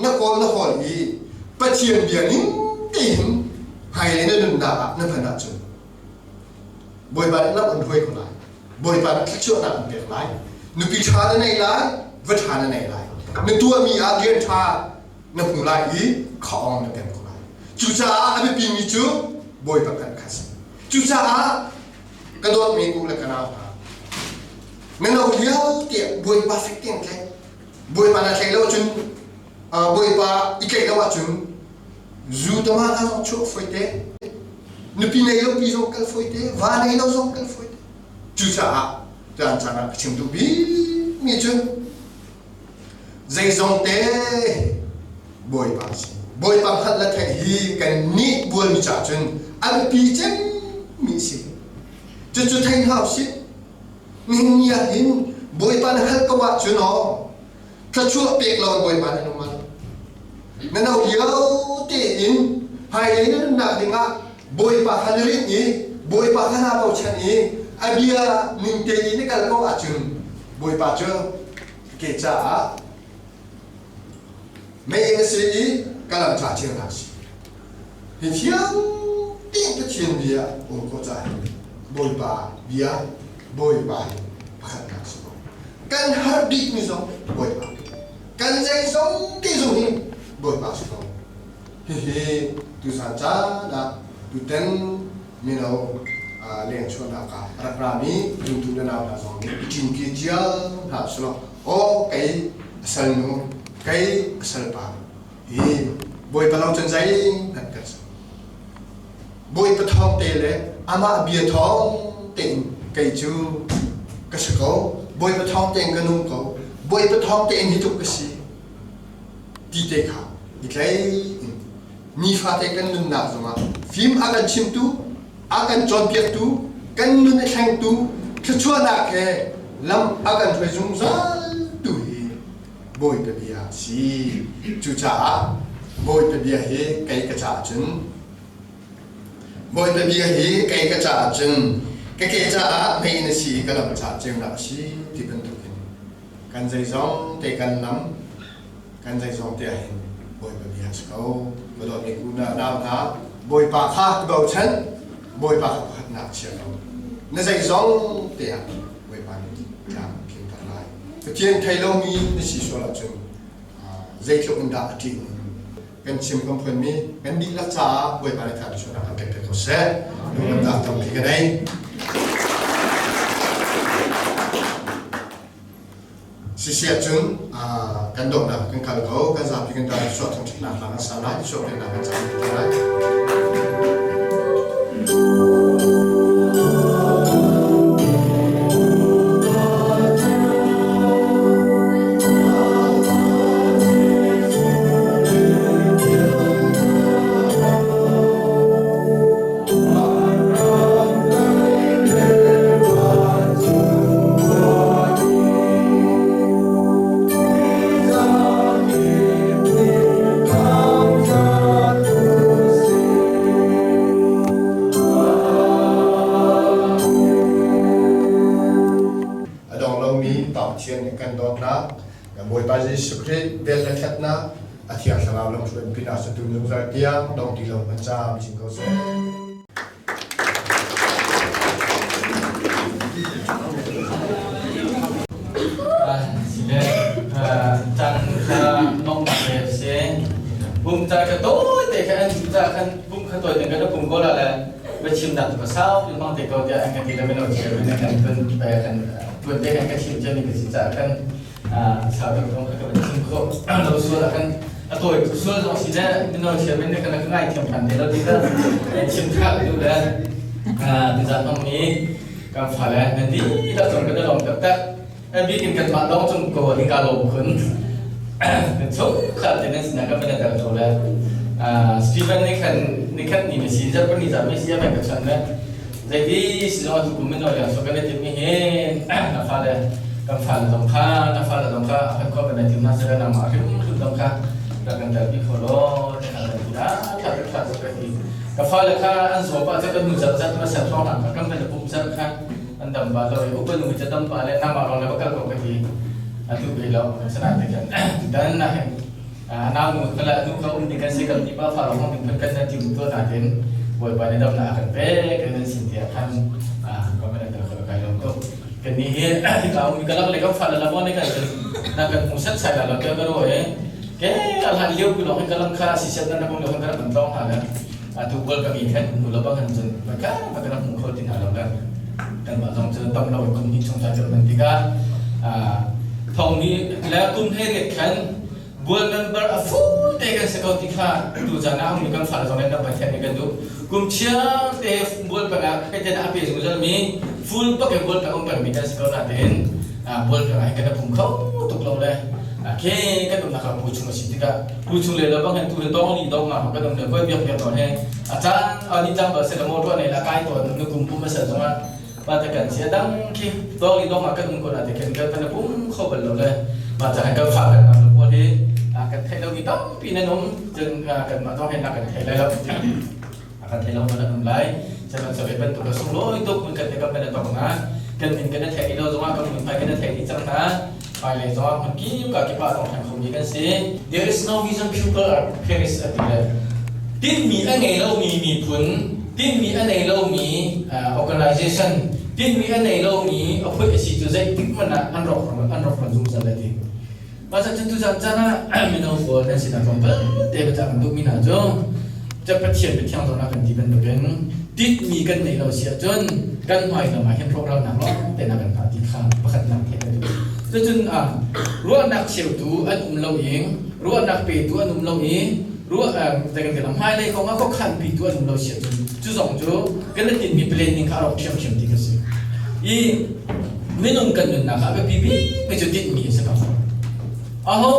na kawl na hawl i Pathian bia ning tein hmailei na nunnak ah na hman ahcun Bawipa nih lam an hruai ko lai. Bawipa nih thluachuahnak an pek lai. Nupi ṭha na nei lai, va ṭha na nei lai. Na tuahmi ah rian ṭha na hmu lai i khaawng na pem ko lai. Cucaah a biapimi cu Bawipa kan kha si. Cucaah ka dawtmi u le ka nau hna, na no lio tiah Bawipa fek tein tlaih. Bawipa na tlaih lo ahcun Bawipa i tlaih lo ahcun zu tama hna zong chuak fawi te, nupi nei lo pi zong kal fawi te, va nei lo zong kal fawi te. Cucaah caan caan ah ka chim duh bikmi cu zeizong te Bawipa a si. Bawipa hngalh le theih hi kan nih bualmi caah cun a biapi cemmi a si. Cucu thei hna usih. Nihin ni ah hin Bawipa na hngalh ko ahcun aw thluachuah pek lo in Bawipa nan um al. Na no lio tein hmailei na nunnak dingah Bawipa kha na rinh i Bawipa kha naa bochan i a bia ning te i na kal ko ahcun Bawipa cu ke caah mei na si i ka lam ca ceunak si. Hi thiang tein Pathian bia um ko caah Bawipa bia Bawipa hi pakhatnak si ko. Kan har bikmi zong Bawipa. Kan zeizong te zong hi Bawipa si ko. Hihi tuzan caan ah tutan mino lengchuahnak ah rak rami zumtu na nau hna zong nih i cinpi cio hna usih law aw kei a salnu kei a salpa hi Bawipa lo cun zeihmanh kan si Bawipa thawng te le amah bia thawng tein kei cu ka si ko Bawipa thawng tein ka nung ko Bawipa thawng tein hi tluk ka si ti te kha i tlei in nifate kan nunnak zongah fim a kan chimtu a kan cawnpiaktu kan nun a thlengtu thluachuahnak he lam a kan hruai zungzal tu hi Bawipa bia a si. Cucaah Bawipa bia hi kei ka caah cun Bawipa bia hi kei ka caah cun ka ke caah mei na si i ka lam caah ceunak a si ti bantukin kan zeizong te kan lam kan zeizong te ah hin Bawipa bia a si ko. Ka dawtmi ku na nau hna Bawipa kha ka bochan Bawipa kha pakhatnak chia ko. Na zeizong te ah Bawipa nih tlam tlinter lai. Pathian thei lomi na si sual ahcun zeitluk in dah a ṭih kan chim kan phuanmi kan dihlak caah Bawipa nih thluachuahnak kan pek ko seh. Lunglamnak tampi ka nei. Sisiah cun kan donghnak kan kal ko, kan zapi kan dai suah thangṭhatnak hla kan sa lai, suah pennak kan cam lai. A dong lomi Pa Pathian nih kan dawtnak, kan Bawipa Jesuh Khrih vel le ṭhatnak, a Thiang Thlarau lamhruai pinah satu zungzal tiang dong ti lo kan caam chin ko seh. Bum ca ka tawi te kha an ca khan bum kha tawi te kan pum ko la le va chim nak ka sau pin mang te ko tiah an kan ti le mino chia men kan tun pe kan tun te kan ka chim chen ni ka si ca kan sau deuh zong ka kan chim kho lo sual kan a tawi sual zong si le mino chia men ne kan ka ngai thiam than te lo ti ka chim tha du le ti zan hong mi kan fale nan di la zong kan lom tak tak bikin kan mah dong chung ko hi ka lom khun kan chung khat te nan sina ka men dal tho le Stephen ni khan ni khat ni si jar ni za mi si ya ka chan le zeiti si zong tu kum no ya so kan ti mi he na fa le kan fa le zong kha na fa le zong kha kan ko kan ti na se na ma rim rim zong kha ra kan dal bi kho lo te kha kan ti na tha tha tha ka ti ka fa le kha an zo pa cha kan nu zat zat ma sa thong na kan kan pum zat kha an dam ba lo i upa nu cha dam pa le nama rong le bakal ko ka ti atu be lo sana te kan dan na hen nau nu kala nu ka um ding kan si kan ti pa fa lo hong ding kan na ti to na tin boy pa ne dam na kan pe kan nan sin tia khan ko men ta ko kai lo to kan ni hi ka um ka lak le ka fa la mo ne kan na kan hmu sat sai la lo ke ka ro e ke al han liu ku lo kan kalam kha si sat na ko lo kan kan tong ha la atu gol ka mi khan nu lo ba kan chun ba ka ba kan hmu kho tin ha lo kan kan ma zong chu tam lo kum ni chung ta chun man tika thong ni la kum he ret khan bual member a full te kan se ko ti kha tu zan ah mi kan fa zong le na pathian ni kan du kum chia te bual pa na ka te na ape zungzal mi Full bak in bual peng um peng mi kan si ko natein bual peng ah hin kan i pum kho tuk lo le ke kan umnak ah pu chung a si tikah pu chung le lo bang hin tu le dong li dong nga kan um le koi biak biak tawn he a caan a ni cang ba se le motor nei la kai tawn nu kum pum a sel zongah pa te kan si a dang khi dong li dong ah kan um ko na te khin kan kan pum kho bal lo le ma cha kan fa kan nam lo pawl hi kan theih lo mi tampi nan um cun kan mah zong hin kan thei lai lo kan thei lo man an um lai sihmanhsehlaw bantuk a sunglawi tuk mun kan te kam kan tong na kan min kan thei lo zongah kan mun phai kan thei dih cang hna hmailei zongah hmun kip ka kipa tong than khomi kan si. There is no vision people are perish a ti le tinhmi a ngei lomi miphun, tinhmi a nei lomi organization, tinhmi a nei lomi a phuih a si cu zeitik hmanh ah an rawk an rawk ran zungzal le ti. Mah cun tuzan caan ah mino pawl nan sinah tlawmpal te biacah kan duhmi hna cu ca Pathian biathiang zawn ah kan ti bantukin titmi kan neih lo si ahcun kan hmai lam ah hin rawhralnak lawng te na kan hngah ti kha pakhatnak theih ka duh. Cucun ruahnak cheutu an um lo i ruahnak petu an um lo i ruah kan ti hmailei kong ah khuakhan pitu an um lo si ahcun cu zong cu kan i tinhmi planning kha a rawk ṭhiamṭhiam ti ka si. I minung kan nunnak ah a biapi bikmi cu tinhmi a si ko. Aho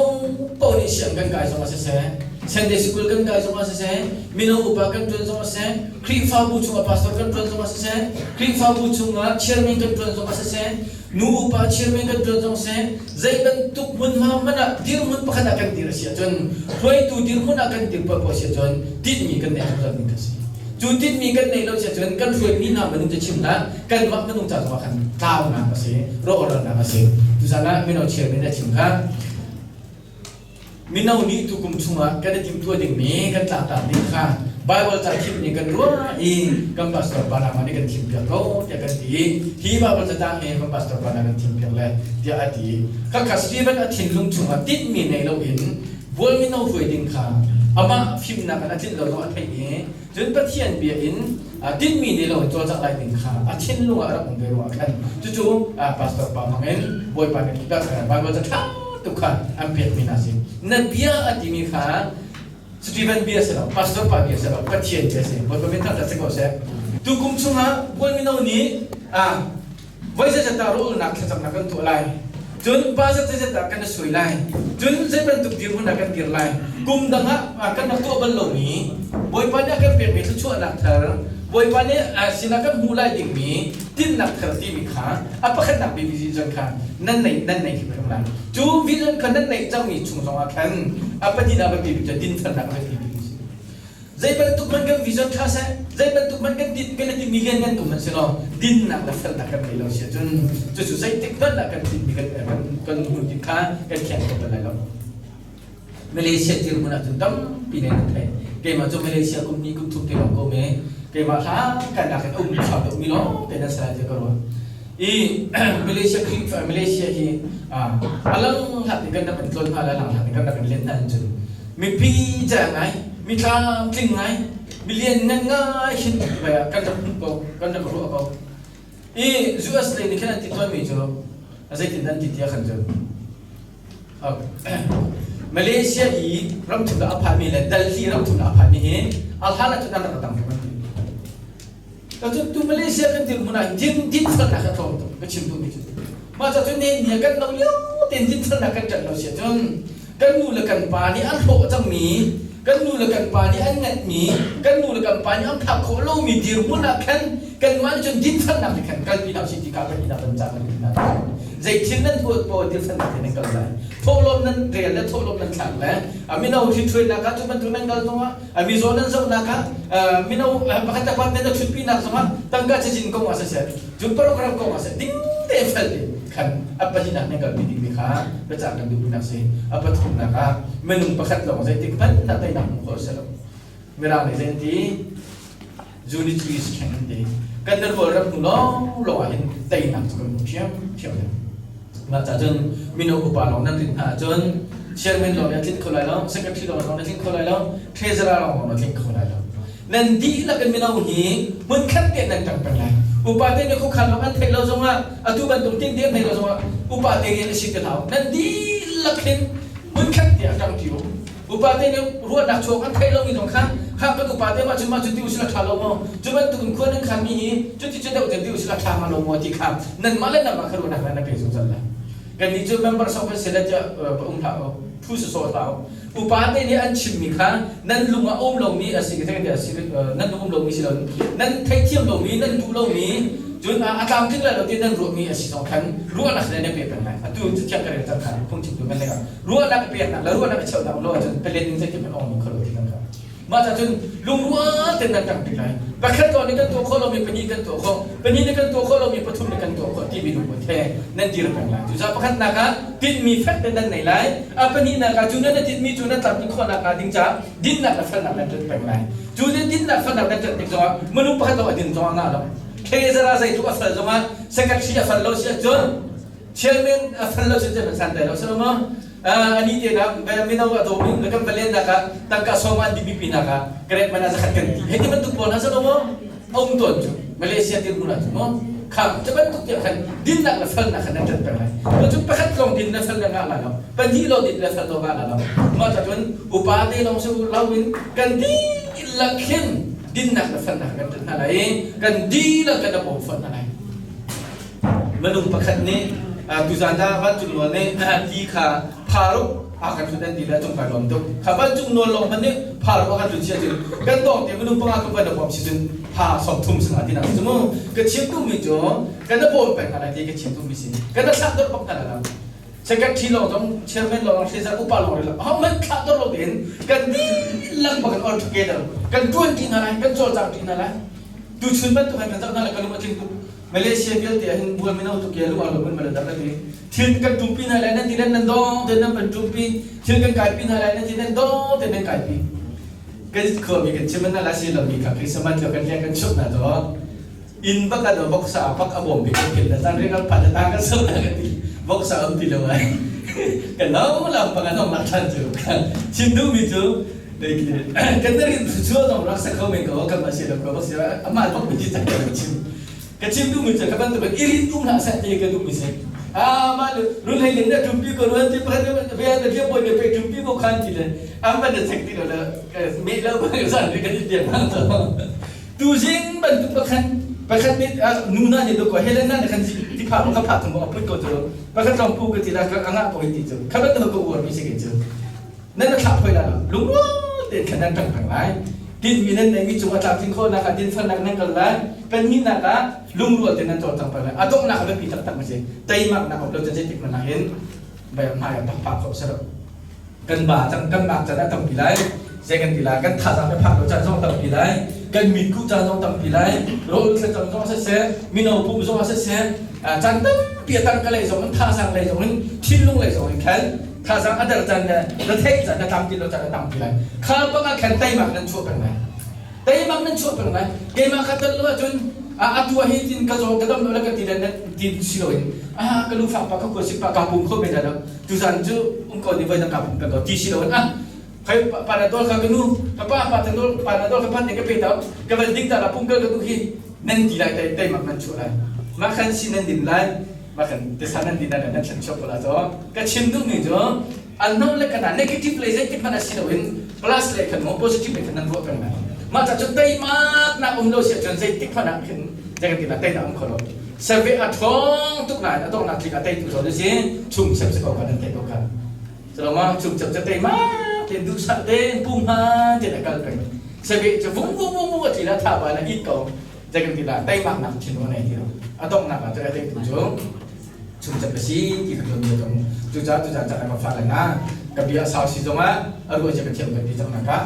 paoh nih siang kan kai zong ah siseh, Sunday school kan kai zong ah siseh, mino upa kan ṭuan zong ah siseh, Khrihfabu chungah pastor kan ṭuan zong ah siseh, Khrihfabu chungah chairman kan ṭuan zong ah siseh, nu upa chairman kan ṭuan zong siseh, zei bantuk hmunhma hmanh ah dirhmun pakhat ah kan dir a si ahcun, hruaitu dirhmun ah kan dir poahpoah a si ahcun tinhmi kan neih zungzal ding kan si. Cu tinhmi kan neih lo si ahcun kan hruaimi hna minung cu chim hlah, kanmah minung ca zongah khan tlaunak a si, rawhralnak a si. Tuzan ah mino chairman a chim kha mino nih tukum chungah kan i timhtuah dingmi kan tlangtlak ding kha Bible ca thim nih kan ruah i kan pastor pa nangmah nih kan thim piak ko tiah kan ti i hi Bible catang hi kan pastor pa na kan thim piak le tiah a ti. Khakha Stephen a thinlung chungah tinhmi nei loin bual mino hruai ding kha amah fimnak in a tlinh lo zong a theih i Cun Pathian bia in tinhmi nih lo in cawlcangh lai ding kha a thinlung ah a rak um ve ruangah khan cucu pastor pa hmangin Bawipa nih Bible ca ṭha tuk kha an pekmi hna si. Na bia a timi kha Stephen bia si lo, pastor pa bia si lo, Pathian bia si. Bawipa min thangṭhat si ko seh. Tukum chungah bual mino nih voi zeizat dah rawlnak thlacamnak kan tuah lai, cun pa zeizat dah kan i suai lai, cun zei bantuk dirhmun ah kan dir lai, kum dang ah kan rak tuah bal lomi Bawipa nih a kan pekmi thluachuahnak thar, Bawipa nih sinah kan hmuh lai dingmi tinhnak thar timi kha a pakhatnak bik vision kha nan nei nan nei hrimhrim lai. Cu vision kha nan neih cangmi chung zongah khan a pahnihnak biapi bik cu dinfelnak a biapi bik a si. Zei bantuk hmanh kan vision ṭha seh, zei bantuk hmanh kan din kan i million kan tum hmanh selaw dinnak le felnak kan ngei lo si ahcun cucu zeitik hmanh ah kan tinhmi kan kan kan hmuh ti kha kan khiang kho bal lai lo. Malaysia dirhmun ahcun tampi ne nan theih. Keimah cu Malaysia kum hnih kum thum te lawng ko me keimah hlan kan nak in um sau deuh mi lawng te nan sai ka ruah. I Malaysia Khrihfa Malaysia hi alang hlat in kan rak in tlon hna le alang hlat in kan rak in len hna cun mipi ca ngai mi tlamtling ngai mi lianngan ngai hin vai ah kan rak hmuh ko, kan rak ruah ko. I US lei nih khin an ti tawnmi cu zeitin an ti tiah khan cun Malaysia i ramthum ah a phanmi le Delhi ramthum ah a phanmi hi a hlan ah cun an rak dang an ti. Cun tu Malaysia kan dirhmun ah din dinfelnak a tlawm tuk ka chim duhmi cu. Mah ca cun ne nia kan lo lio tein dinfelnak kan ṭanh lo si ahcun kan nu le kan pa nih an hlawh cangmi, kan nu le kan pa nih an nganhmi, kan nu le kan pa nih an phak khawh lomi dirhmun ah khan kanmah nih cun dinfelnak nih khan kalpi hna usih ti kha pahnih kan cah kan hna. Zei thil nan tuah poah dinfelnak he nan kal lai. Thawhlawm nan rel le thawhlawm nan thlak le a mino ṭhitṭhuainak ah cu bantuk nan kal zongah a mizaw nan zohnak ah mino pakhat le pakhat nan ṭhutpinak zongah tangka cazin kong ah siseh, cu program kong ah siseh ding te fel te khan a pahnihnak nan kalpi dingmi kha biacah kan duhnak si. A pathumnak ah minung pakhat lawng zeitik hmanh ah teinak hmuh khawh a si lo. Mirang nih zei an ti? Unity is strength an ti. Kan nan rual ram hnu lawng lawng ah hin teinak cu kan hmu ṭhiamṭhiam lo. Mah ca cun mino upa lawng nan rin hna ahcun chairman lawng nih a tlinh kho lai lo, secretary lawng zong nih a tlinh kho lai lo, treasurer lawng zong nih a tlinh kho lai lo. Nan dihlak in mino hi hmunkhat te nan ṭang peng lai. Upa te nih khuakhan lawng an theih lo zongah atu bantuk tin te an theih lo zongah upa te rian a si ti hlah. Nan dihlak hin hmunkhat te ah ṭang ṭi u. Upa te nih ruahnak chuak an theih lomi zong kha kha kan upa te mah cu mah cu ti usila ṭha lo maw? Cu bantuk in khua nan khanmi hi cuti cu deuh ti usila ṭha hnga lo maw ti kha nanmah le nangmah kha ruahnak na pe zungzal lai. Kannih cu member sawk kan si le tiah um hlah u, phu sawsawh hlah u. Upa te nih an chimmi kha nan lung ah um lomi a si nan lung um lomi si lo nan theihthiam lomi nan duh lomi cun a tlamtling lai lo ti nan ruahmi a si zong khan ruahnak le nan pe peng lai. Atu cu thiang ka rel cang kha phungchimtu kan leng ah ruahnak peknak le ruahnak i cheuhnak lo ahcun pelen in zeitin hmanh ong kho lo ti kan kha mah ca cun lungrual ten nan ṭang tik lai. Pakhat lawng nih kan tuah khawh lomi pahnih kan tuah khawh, pahnih nih kan tuah khawh lomi pathum nih kan tuah khawh timi lungput he nan dir peng lai. Cucaah pakhatnak ah tinhmi fek te nan nei lai. A pahnihnak ah cu nan i tinhmi cu nan tlamtlin khawh nakhnga ding caah dinnak le felnak nan ṭanh peng lai. Cu nih dinnak felnak nan ṭanh tik zongah minung pakhat lawng a din zongah ngah lo thlezara zeitluk a fel zongah secretary a fel lo si ahcun, chairman a fel lo si cun san lai lo si lo maw? Ani te na mino a dawmi kan va len nak ah tangka sawm an dimi pi nak ah krek man zakhat kan ti hei ti bantuk pawl na si lo maw? Um ton cu Malaysia dir hmun ah cu maw kham cu bantuk tiah khan dinnak le felnak khan nan ṭan peng lai. Cu pakhat lawng din le fel le ngah la lo, pahnih lawng din le fel lo ngah la lo. Mah ta cun upa te lawng si lo in kan dihlak khin dinnak le felnak kan ṭan hna lai i kan dihlak kan bawm fawn hna lai. Minung pakhat nih tuzan ah vancung nawl nih ti kha pharuk a kan hlut an ti le cung kai lawm tuk. Kha vancung nawl lawng hmanh nih pharuk a kan hlut sia cun kan tawng te minung panga kan van bawm si cun pha 30 sangah ti nak cu mu. Ka chim duhmi cu kan bawm peng hna lai ti ka chim duhmi si. Kan thlah dor bak hna lai lo. Secretary lawng zong, chairman lawng, hlezar upa lawng rih lo. Ho hmanh thlah dor lo tein kan dihlak bak kan all together kan tuan ti hna lai, kan cawlcang ti hna lai. Tuchun bantuk han kan zoh hna lai, ka lung a tling tuk. Malaysia vialte ah hin bual mino tuk ye lu alo mun mala dak ti thil kan tumpi hna lai nan ti nan dong te nan ban tumpi thil kan kai pi hna lai nan ti nan dong te nan kai pi kan khua mi kan chim na la si lo mi kha Christmas lo kan leng kan chuk na to in bak an bok sa bak a bom bi kan kin na tan ring al phat ta kan so na kan ti bok sa um ti lo ai kan lo lam pang an ong lak than chu chin du mi chu kan rin chu dong rak sa kho men ko kan ma si lo ko bak si ama bok mi ti tak kan chim ka chim duhmi cu ka bantuk in irin um hlah seh ti ka duhmi si. Ah, mah run hlei len na tumpi ko ruan ti pakhat ve na bia poi pe tumpi ko khan ti le am ban na chek ti lo le me lo ba san kan i tiang hang to tu jing bantuk pakhat pakhat nih nu na ni do ko Helena na khan ti pha ka pha tum ko put ko chu pakhat long pu ka ti la ka anga ko ti chu khabat ko uar mi si ke chu nan na thlah phoi la lo lungrual tein khan nan ṭang peng lai. Tinhmi nan neihmi cung ah tlamtlin khawhnak ah dinfelnak nan kal lai. Pahnihnak ah lungrual tein nan cawlcang peng lai. A donghnak a biapi taktak mi si teimaknak um lo cun zeitik hmanh ah hin hmai ah phak khawh si lo. Kan ba cang kan bak caan ah tampi lai. Zei kan ti lai, kan thazaang le phak lo caan zong tampi lai, kan mitkuh caan zong tampi lai, rawl thlacam zong siseh, mino pum zong siseh, caan tampi a tangka lei zong in thazaang lei zong in thinlung lei zong in khan thazaang a der caan le na theih caan na tlam ti lo caan a tam ti lai. Kha bang ah khan teimak nan chuah peng lai, teimak nan chuah peng lai. Keimah kha tel lo ahcun atu ah hi tin ka zaw ka dam lo le ka ti le ti si loin ah ka lungfak pa ka khua sik pa ka pum kho men lo tuzan cu um ko ni voi dang ka pum peng ko ti si loin ah khai panadol kha ka nu ka pa panadol panadol ka pan ne ka pe ta ka van ding ta la pum kal ka tu hi nan ti lai tai teimak nan chuah lai. Mah khan si nan din lai, mah khan tisa nan din lai, nan thlen chuak ko la cho. Ka chim duh mi cu an no le kana negative lei zeitik hmanh a si loin plus lei khan mo positive lei khan nan ruah peng lai. Mah ca cun teimak nak um lo si ahcun zeitik hmanh ah khin zei kan ti la tei na um kho lo. Survey a ṭhawng tuk nain a donghnak tlik a teitu zawn si chung sem si ko kan nan thei ko khan. Culama chung cem cu teimak tein duhsah tein pumhan tein a kal peng. Survey cu vung vung vung vung a tli la tha ba na it ko. Zei kan ti la teimak nak thin a nei ti lo. A donghnak ah cu a teitu cu chung cem a si ti kha tuan kan cucaah cucaah cak ka fa le na ka bia sau si zongah a ruah cia ka thiam kan ti cang nak ah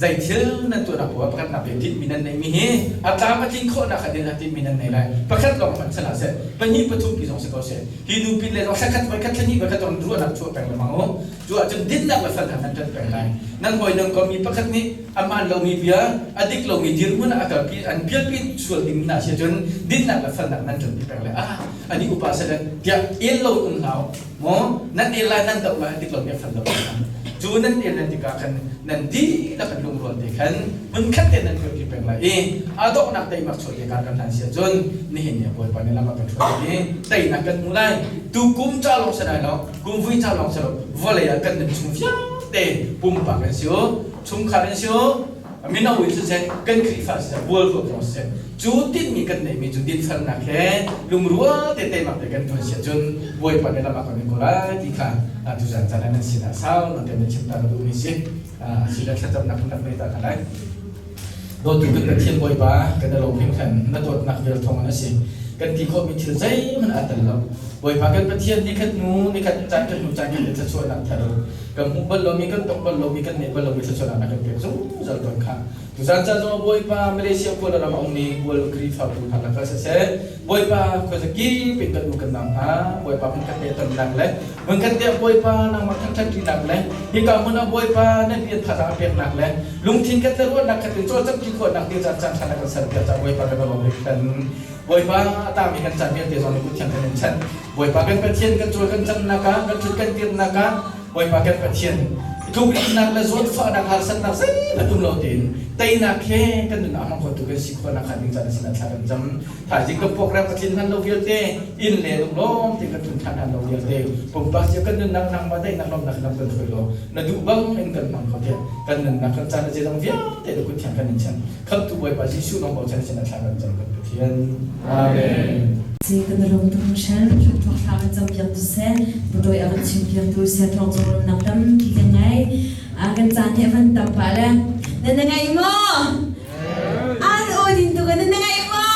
zei thil nan tuahnak poah pakhat nak pe tinhmi nan neihmi hi a tlam a tlin khawhnak kha din ah tinhmi nan nei lai. Pakhat lawng hmanh sal ah seh, pahnih pathum pi zong si ko seh, hi nu pin le zong thlakhat voi khat thlahnih voi khat zong ruahnak chuah peng lengmang u. Cu ahcun dinnak le felnak nan ṭan peng lai. Nan hawi nan kommi pakhat nih a hmaan lomi bia, a dik lomi dirhmun ah a kalpi an pialpi sual ding hna si ahcun dinnak le felnak nan ṭanpi peng lai. Ah, ani upa seh tiah el lo um hlah maw nan el lai, nan doh lai, a dik lomi a fel lo cu nan el nan tikah khan nan dihlak in lungrual te khan hmunkhat te nan kalpi peng lai i a donghnak teimak chuah te kan kan hlan si ahcun nihin ni Bawipa nih lam a kan hruai i teinak kan hmu lai. Tu kum ca lawng si lai lo, kum vui ca lawng si lo, vawlei ah kan nun chung vialte. te pumpak in si u chungkhar in si u mino in siseh kan Khrihfa siseh bual ruak zong siseh cu tinhmi kan neihmi cu dinfelnak he lungrual te teimak te kan tuan si ahcun Bawipa nih lam a kan ko lai ti kha tuzan caan ah nan sinah sau nan kan chim ta ka duhmi si sile thlacamnak kan rak nei ta kha lai. Dawtu kan Pathian Bawipa kan i lawm hringhran na dawtnak vel thawng in a si kan ti khawhmi thil zeihmanh aa tel lo. Bawipa kan Pathian nikhat hnu nikhat caan kan hnu caan kan i thluachuahnak thar kan hmuh bal lomi kan tong bal lomi kan neih bal lomi thluachuahnak na kan pek zungzal tawn kha. Tuzan caan zong Bawipa Malaysia Kuala ram a ummi Kuala Khrihfabu hna lakah siseh Bawipa khuazakip in kan u kan nau hna Bawipa hmunkhat te tonnak le hmunkhat te Bawipa nangmah thangṭhat ṭinak le hika hmun ah Bawipa na rian thazaang peknak le lungthin khat le ruahnak khat in cawlcangh ṭi khawhnak ding caan caan ṭha na kan serpiak caah Bawipa kan lawm hringhran. Bawipa a tangmi kan caan vialte zong nih kut thiang kan in chanh. Bawipa kan Pathian kan cawl kan camnak ah kan ṭhut kan dirnak ah Bawipa kan Pathian tlukritnak le zawnfahnak harsatnak zeihmanh um lo tein teinak he kan nun ah hmang khotu kan si khawhnak hnga ding caan sin ah thla kan cam. Thaizing kan program ka tlin hlan lo vialte inn le lunglawm tein kan tlun ṭhan hlan lo vialte pumpak cio kan nunnak nangmah daihnak lawmnak lam kan hruai law na duh bang in kan hmang kho tiah kan nunnak kan caan le zeizong vialte na kut thiang kan in chan. Khamhtu Bawipa Jesuh nang bochan sin ah thla kan cam kan Pathian. Amen. Si kan lung tum shan thuk thok thla kan cam piak tu se budoi a kan chim piak tu se thong chung nak tam ki kan ngai a kan caan he van tam pa le na na ngai mo an o din tu kan na ngai mo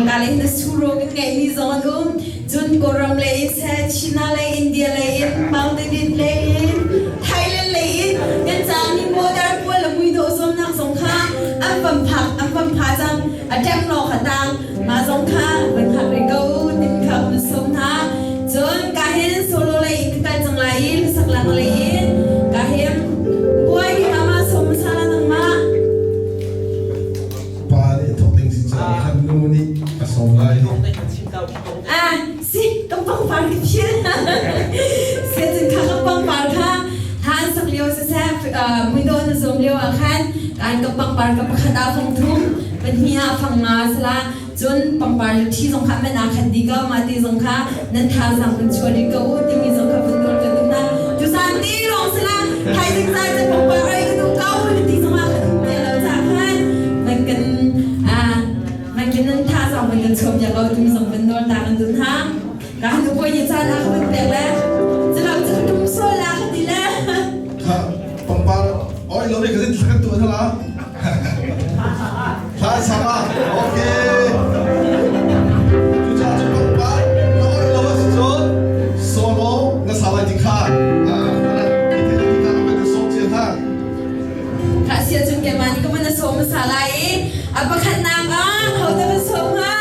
ta le na suro kan ngai mi zong an um cun Kawlram lei in seh China lei India lei in Mountain lei in Thailand lei in kan caan hi border pawl le muidawh zuamnak zong kha an van phak an van pha cang a ṭem law kha tang mah zong kha van phak rih ko tin kha kan sawm hna cun ka hin solo lei in ka kal cang lai i hlasak lang lei in ka hin buai ki mama som sala nangmah Pa nih thok ding si caah khan nu nih a sawm lai. Ah, si ka pangpar ka phil. Se cun kha ka pangpar kha han sak lio siseh muidaw na zuam lio ah khan kan ka pangpar ka pakhat ah fang thum pahnih ah fang nga sala cun pangpar le thi zong kha man ah khat di ko ma ti zong kha nan thazaang kan chuah rih ko u timi zong kha vun nawl ka duh hna tuzan ti lawng sala thaizing zai cu pangpar ai ka duh ko ti zong ah ka um te lo ca khan van kan van kan nan thazaang van kan chuah piak ko timi zong van nawl ta kan duh hna ka han poi ni caan ah ka van pek le calo cu tum sol la ka ti le Kha pangpar oi lo ne ka zin kan tu thala Thla sama okay Cucaah cun pangpar na oi lo a si cun solo na sa lai ti kha ti kha ka som chia hna Kha sia cun keimah nih ka man a sawm hmasa lai i a pakhatnak ah hodah ka sawm hnga?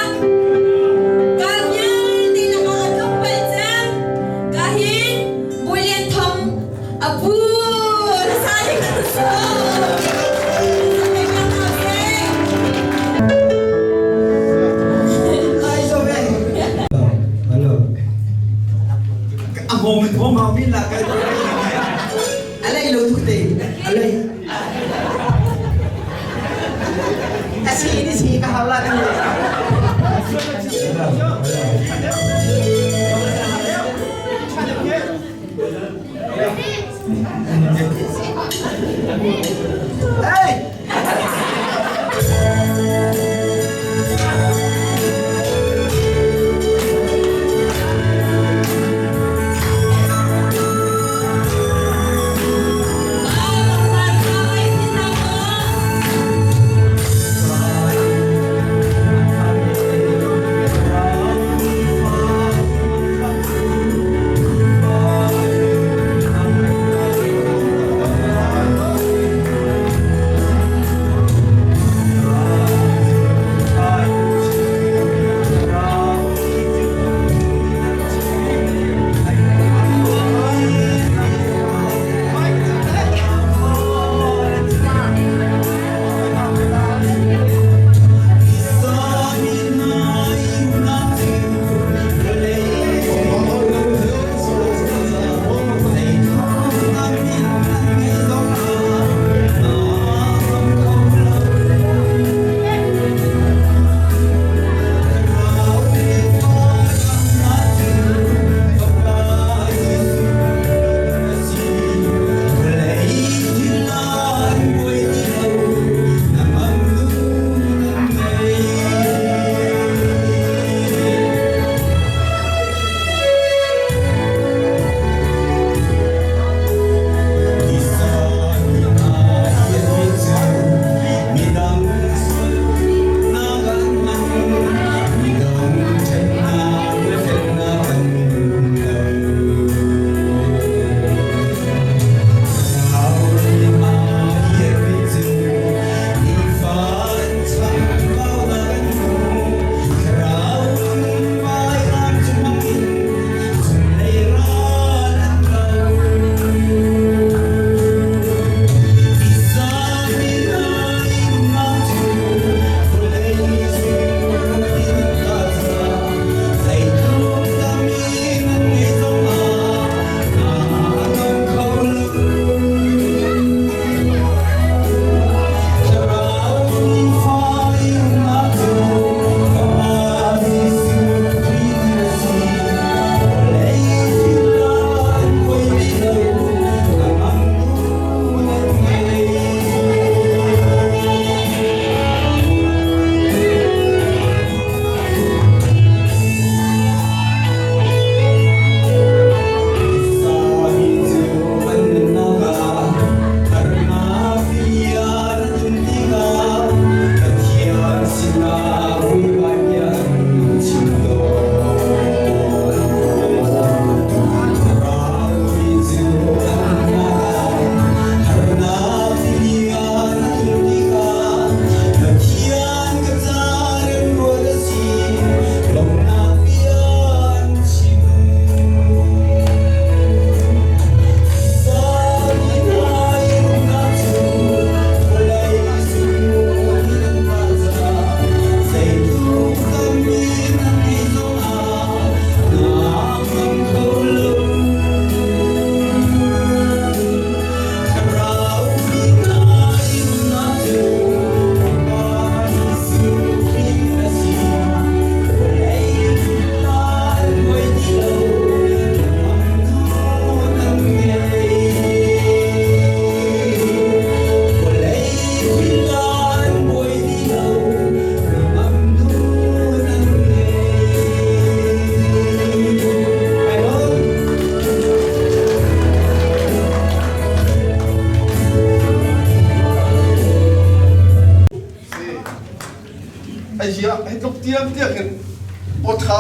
Kar vialte lakah a tluk bal cang. Ka hin Bawi Lian Thong a pu sa hi kan sawm. Hello. A hom hom hom min la kai Alai lo tu te. Alai. Asi ini si ka hawla tu. Hey!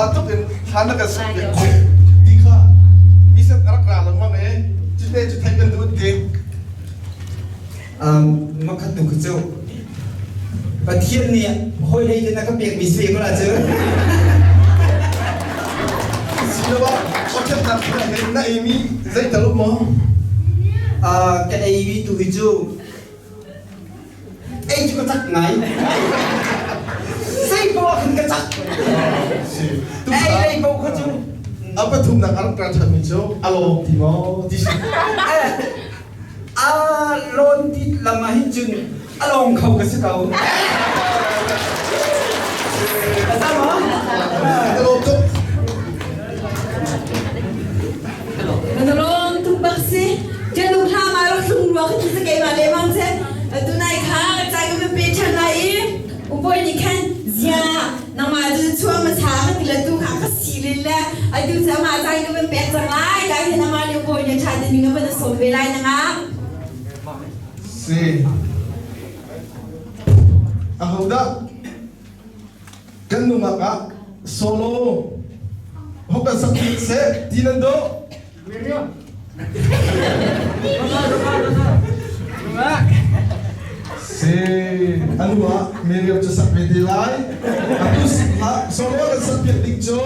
Tha tuk in thla na kan sak piak khawh ti kha mi set a rak ra lengmang e cute cu theih kan duh ti. Makhat tu kha cu Pathian nih hawi lei te na ka pek mi si ko la cu. Siloah pakhatnak na ei mi zeital um maw? Ka ei mi tu hi cu ei cu ka cak ngai. Zei poah khin ka cak. Ei lei poh kha cu. A pathumnak a rak ṭa ṭhanmi cu a lawm ti maw ti si. A lawn ti lam ah hin cun a lawng kho ka si ko. A za maw? Ka lawm tuk. Na lawm tuk bak si. Ṭian hla ma rak thlung rua ka ti sa keimah lehmang che. Tunai kha cai ka pe ṭhan lai i upoi nih khan zia nangmah cu chuah hmasa ka ti le tu kha ka si len le atu cu amah cai ka van pek cang lai lai hin amah nih upoi nih ṭha ding in van a sawm ve lai nanga. Si. Ahodah kan nungak ah solo hok kan sak seh ti nan dawh. Si anu ah Miriam cu sak ve te lai. Atu solo kan sak piak ding cu.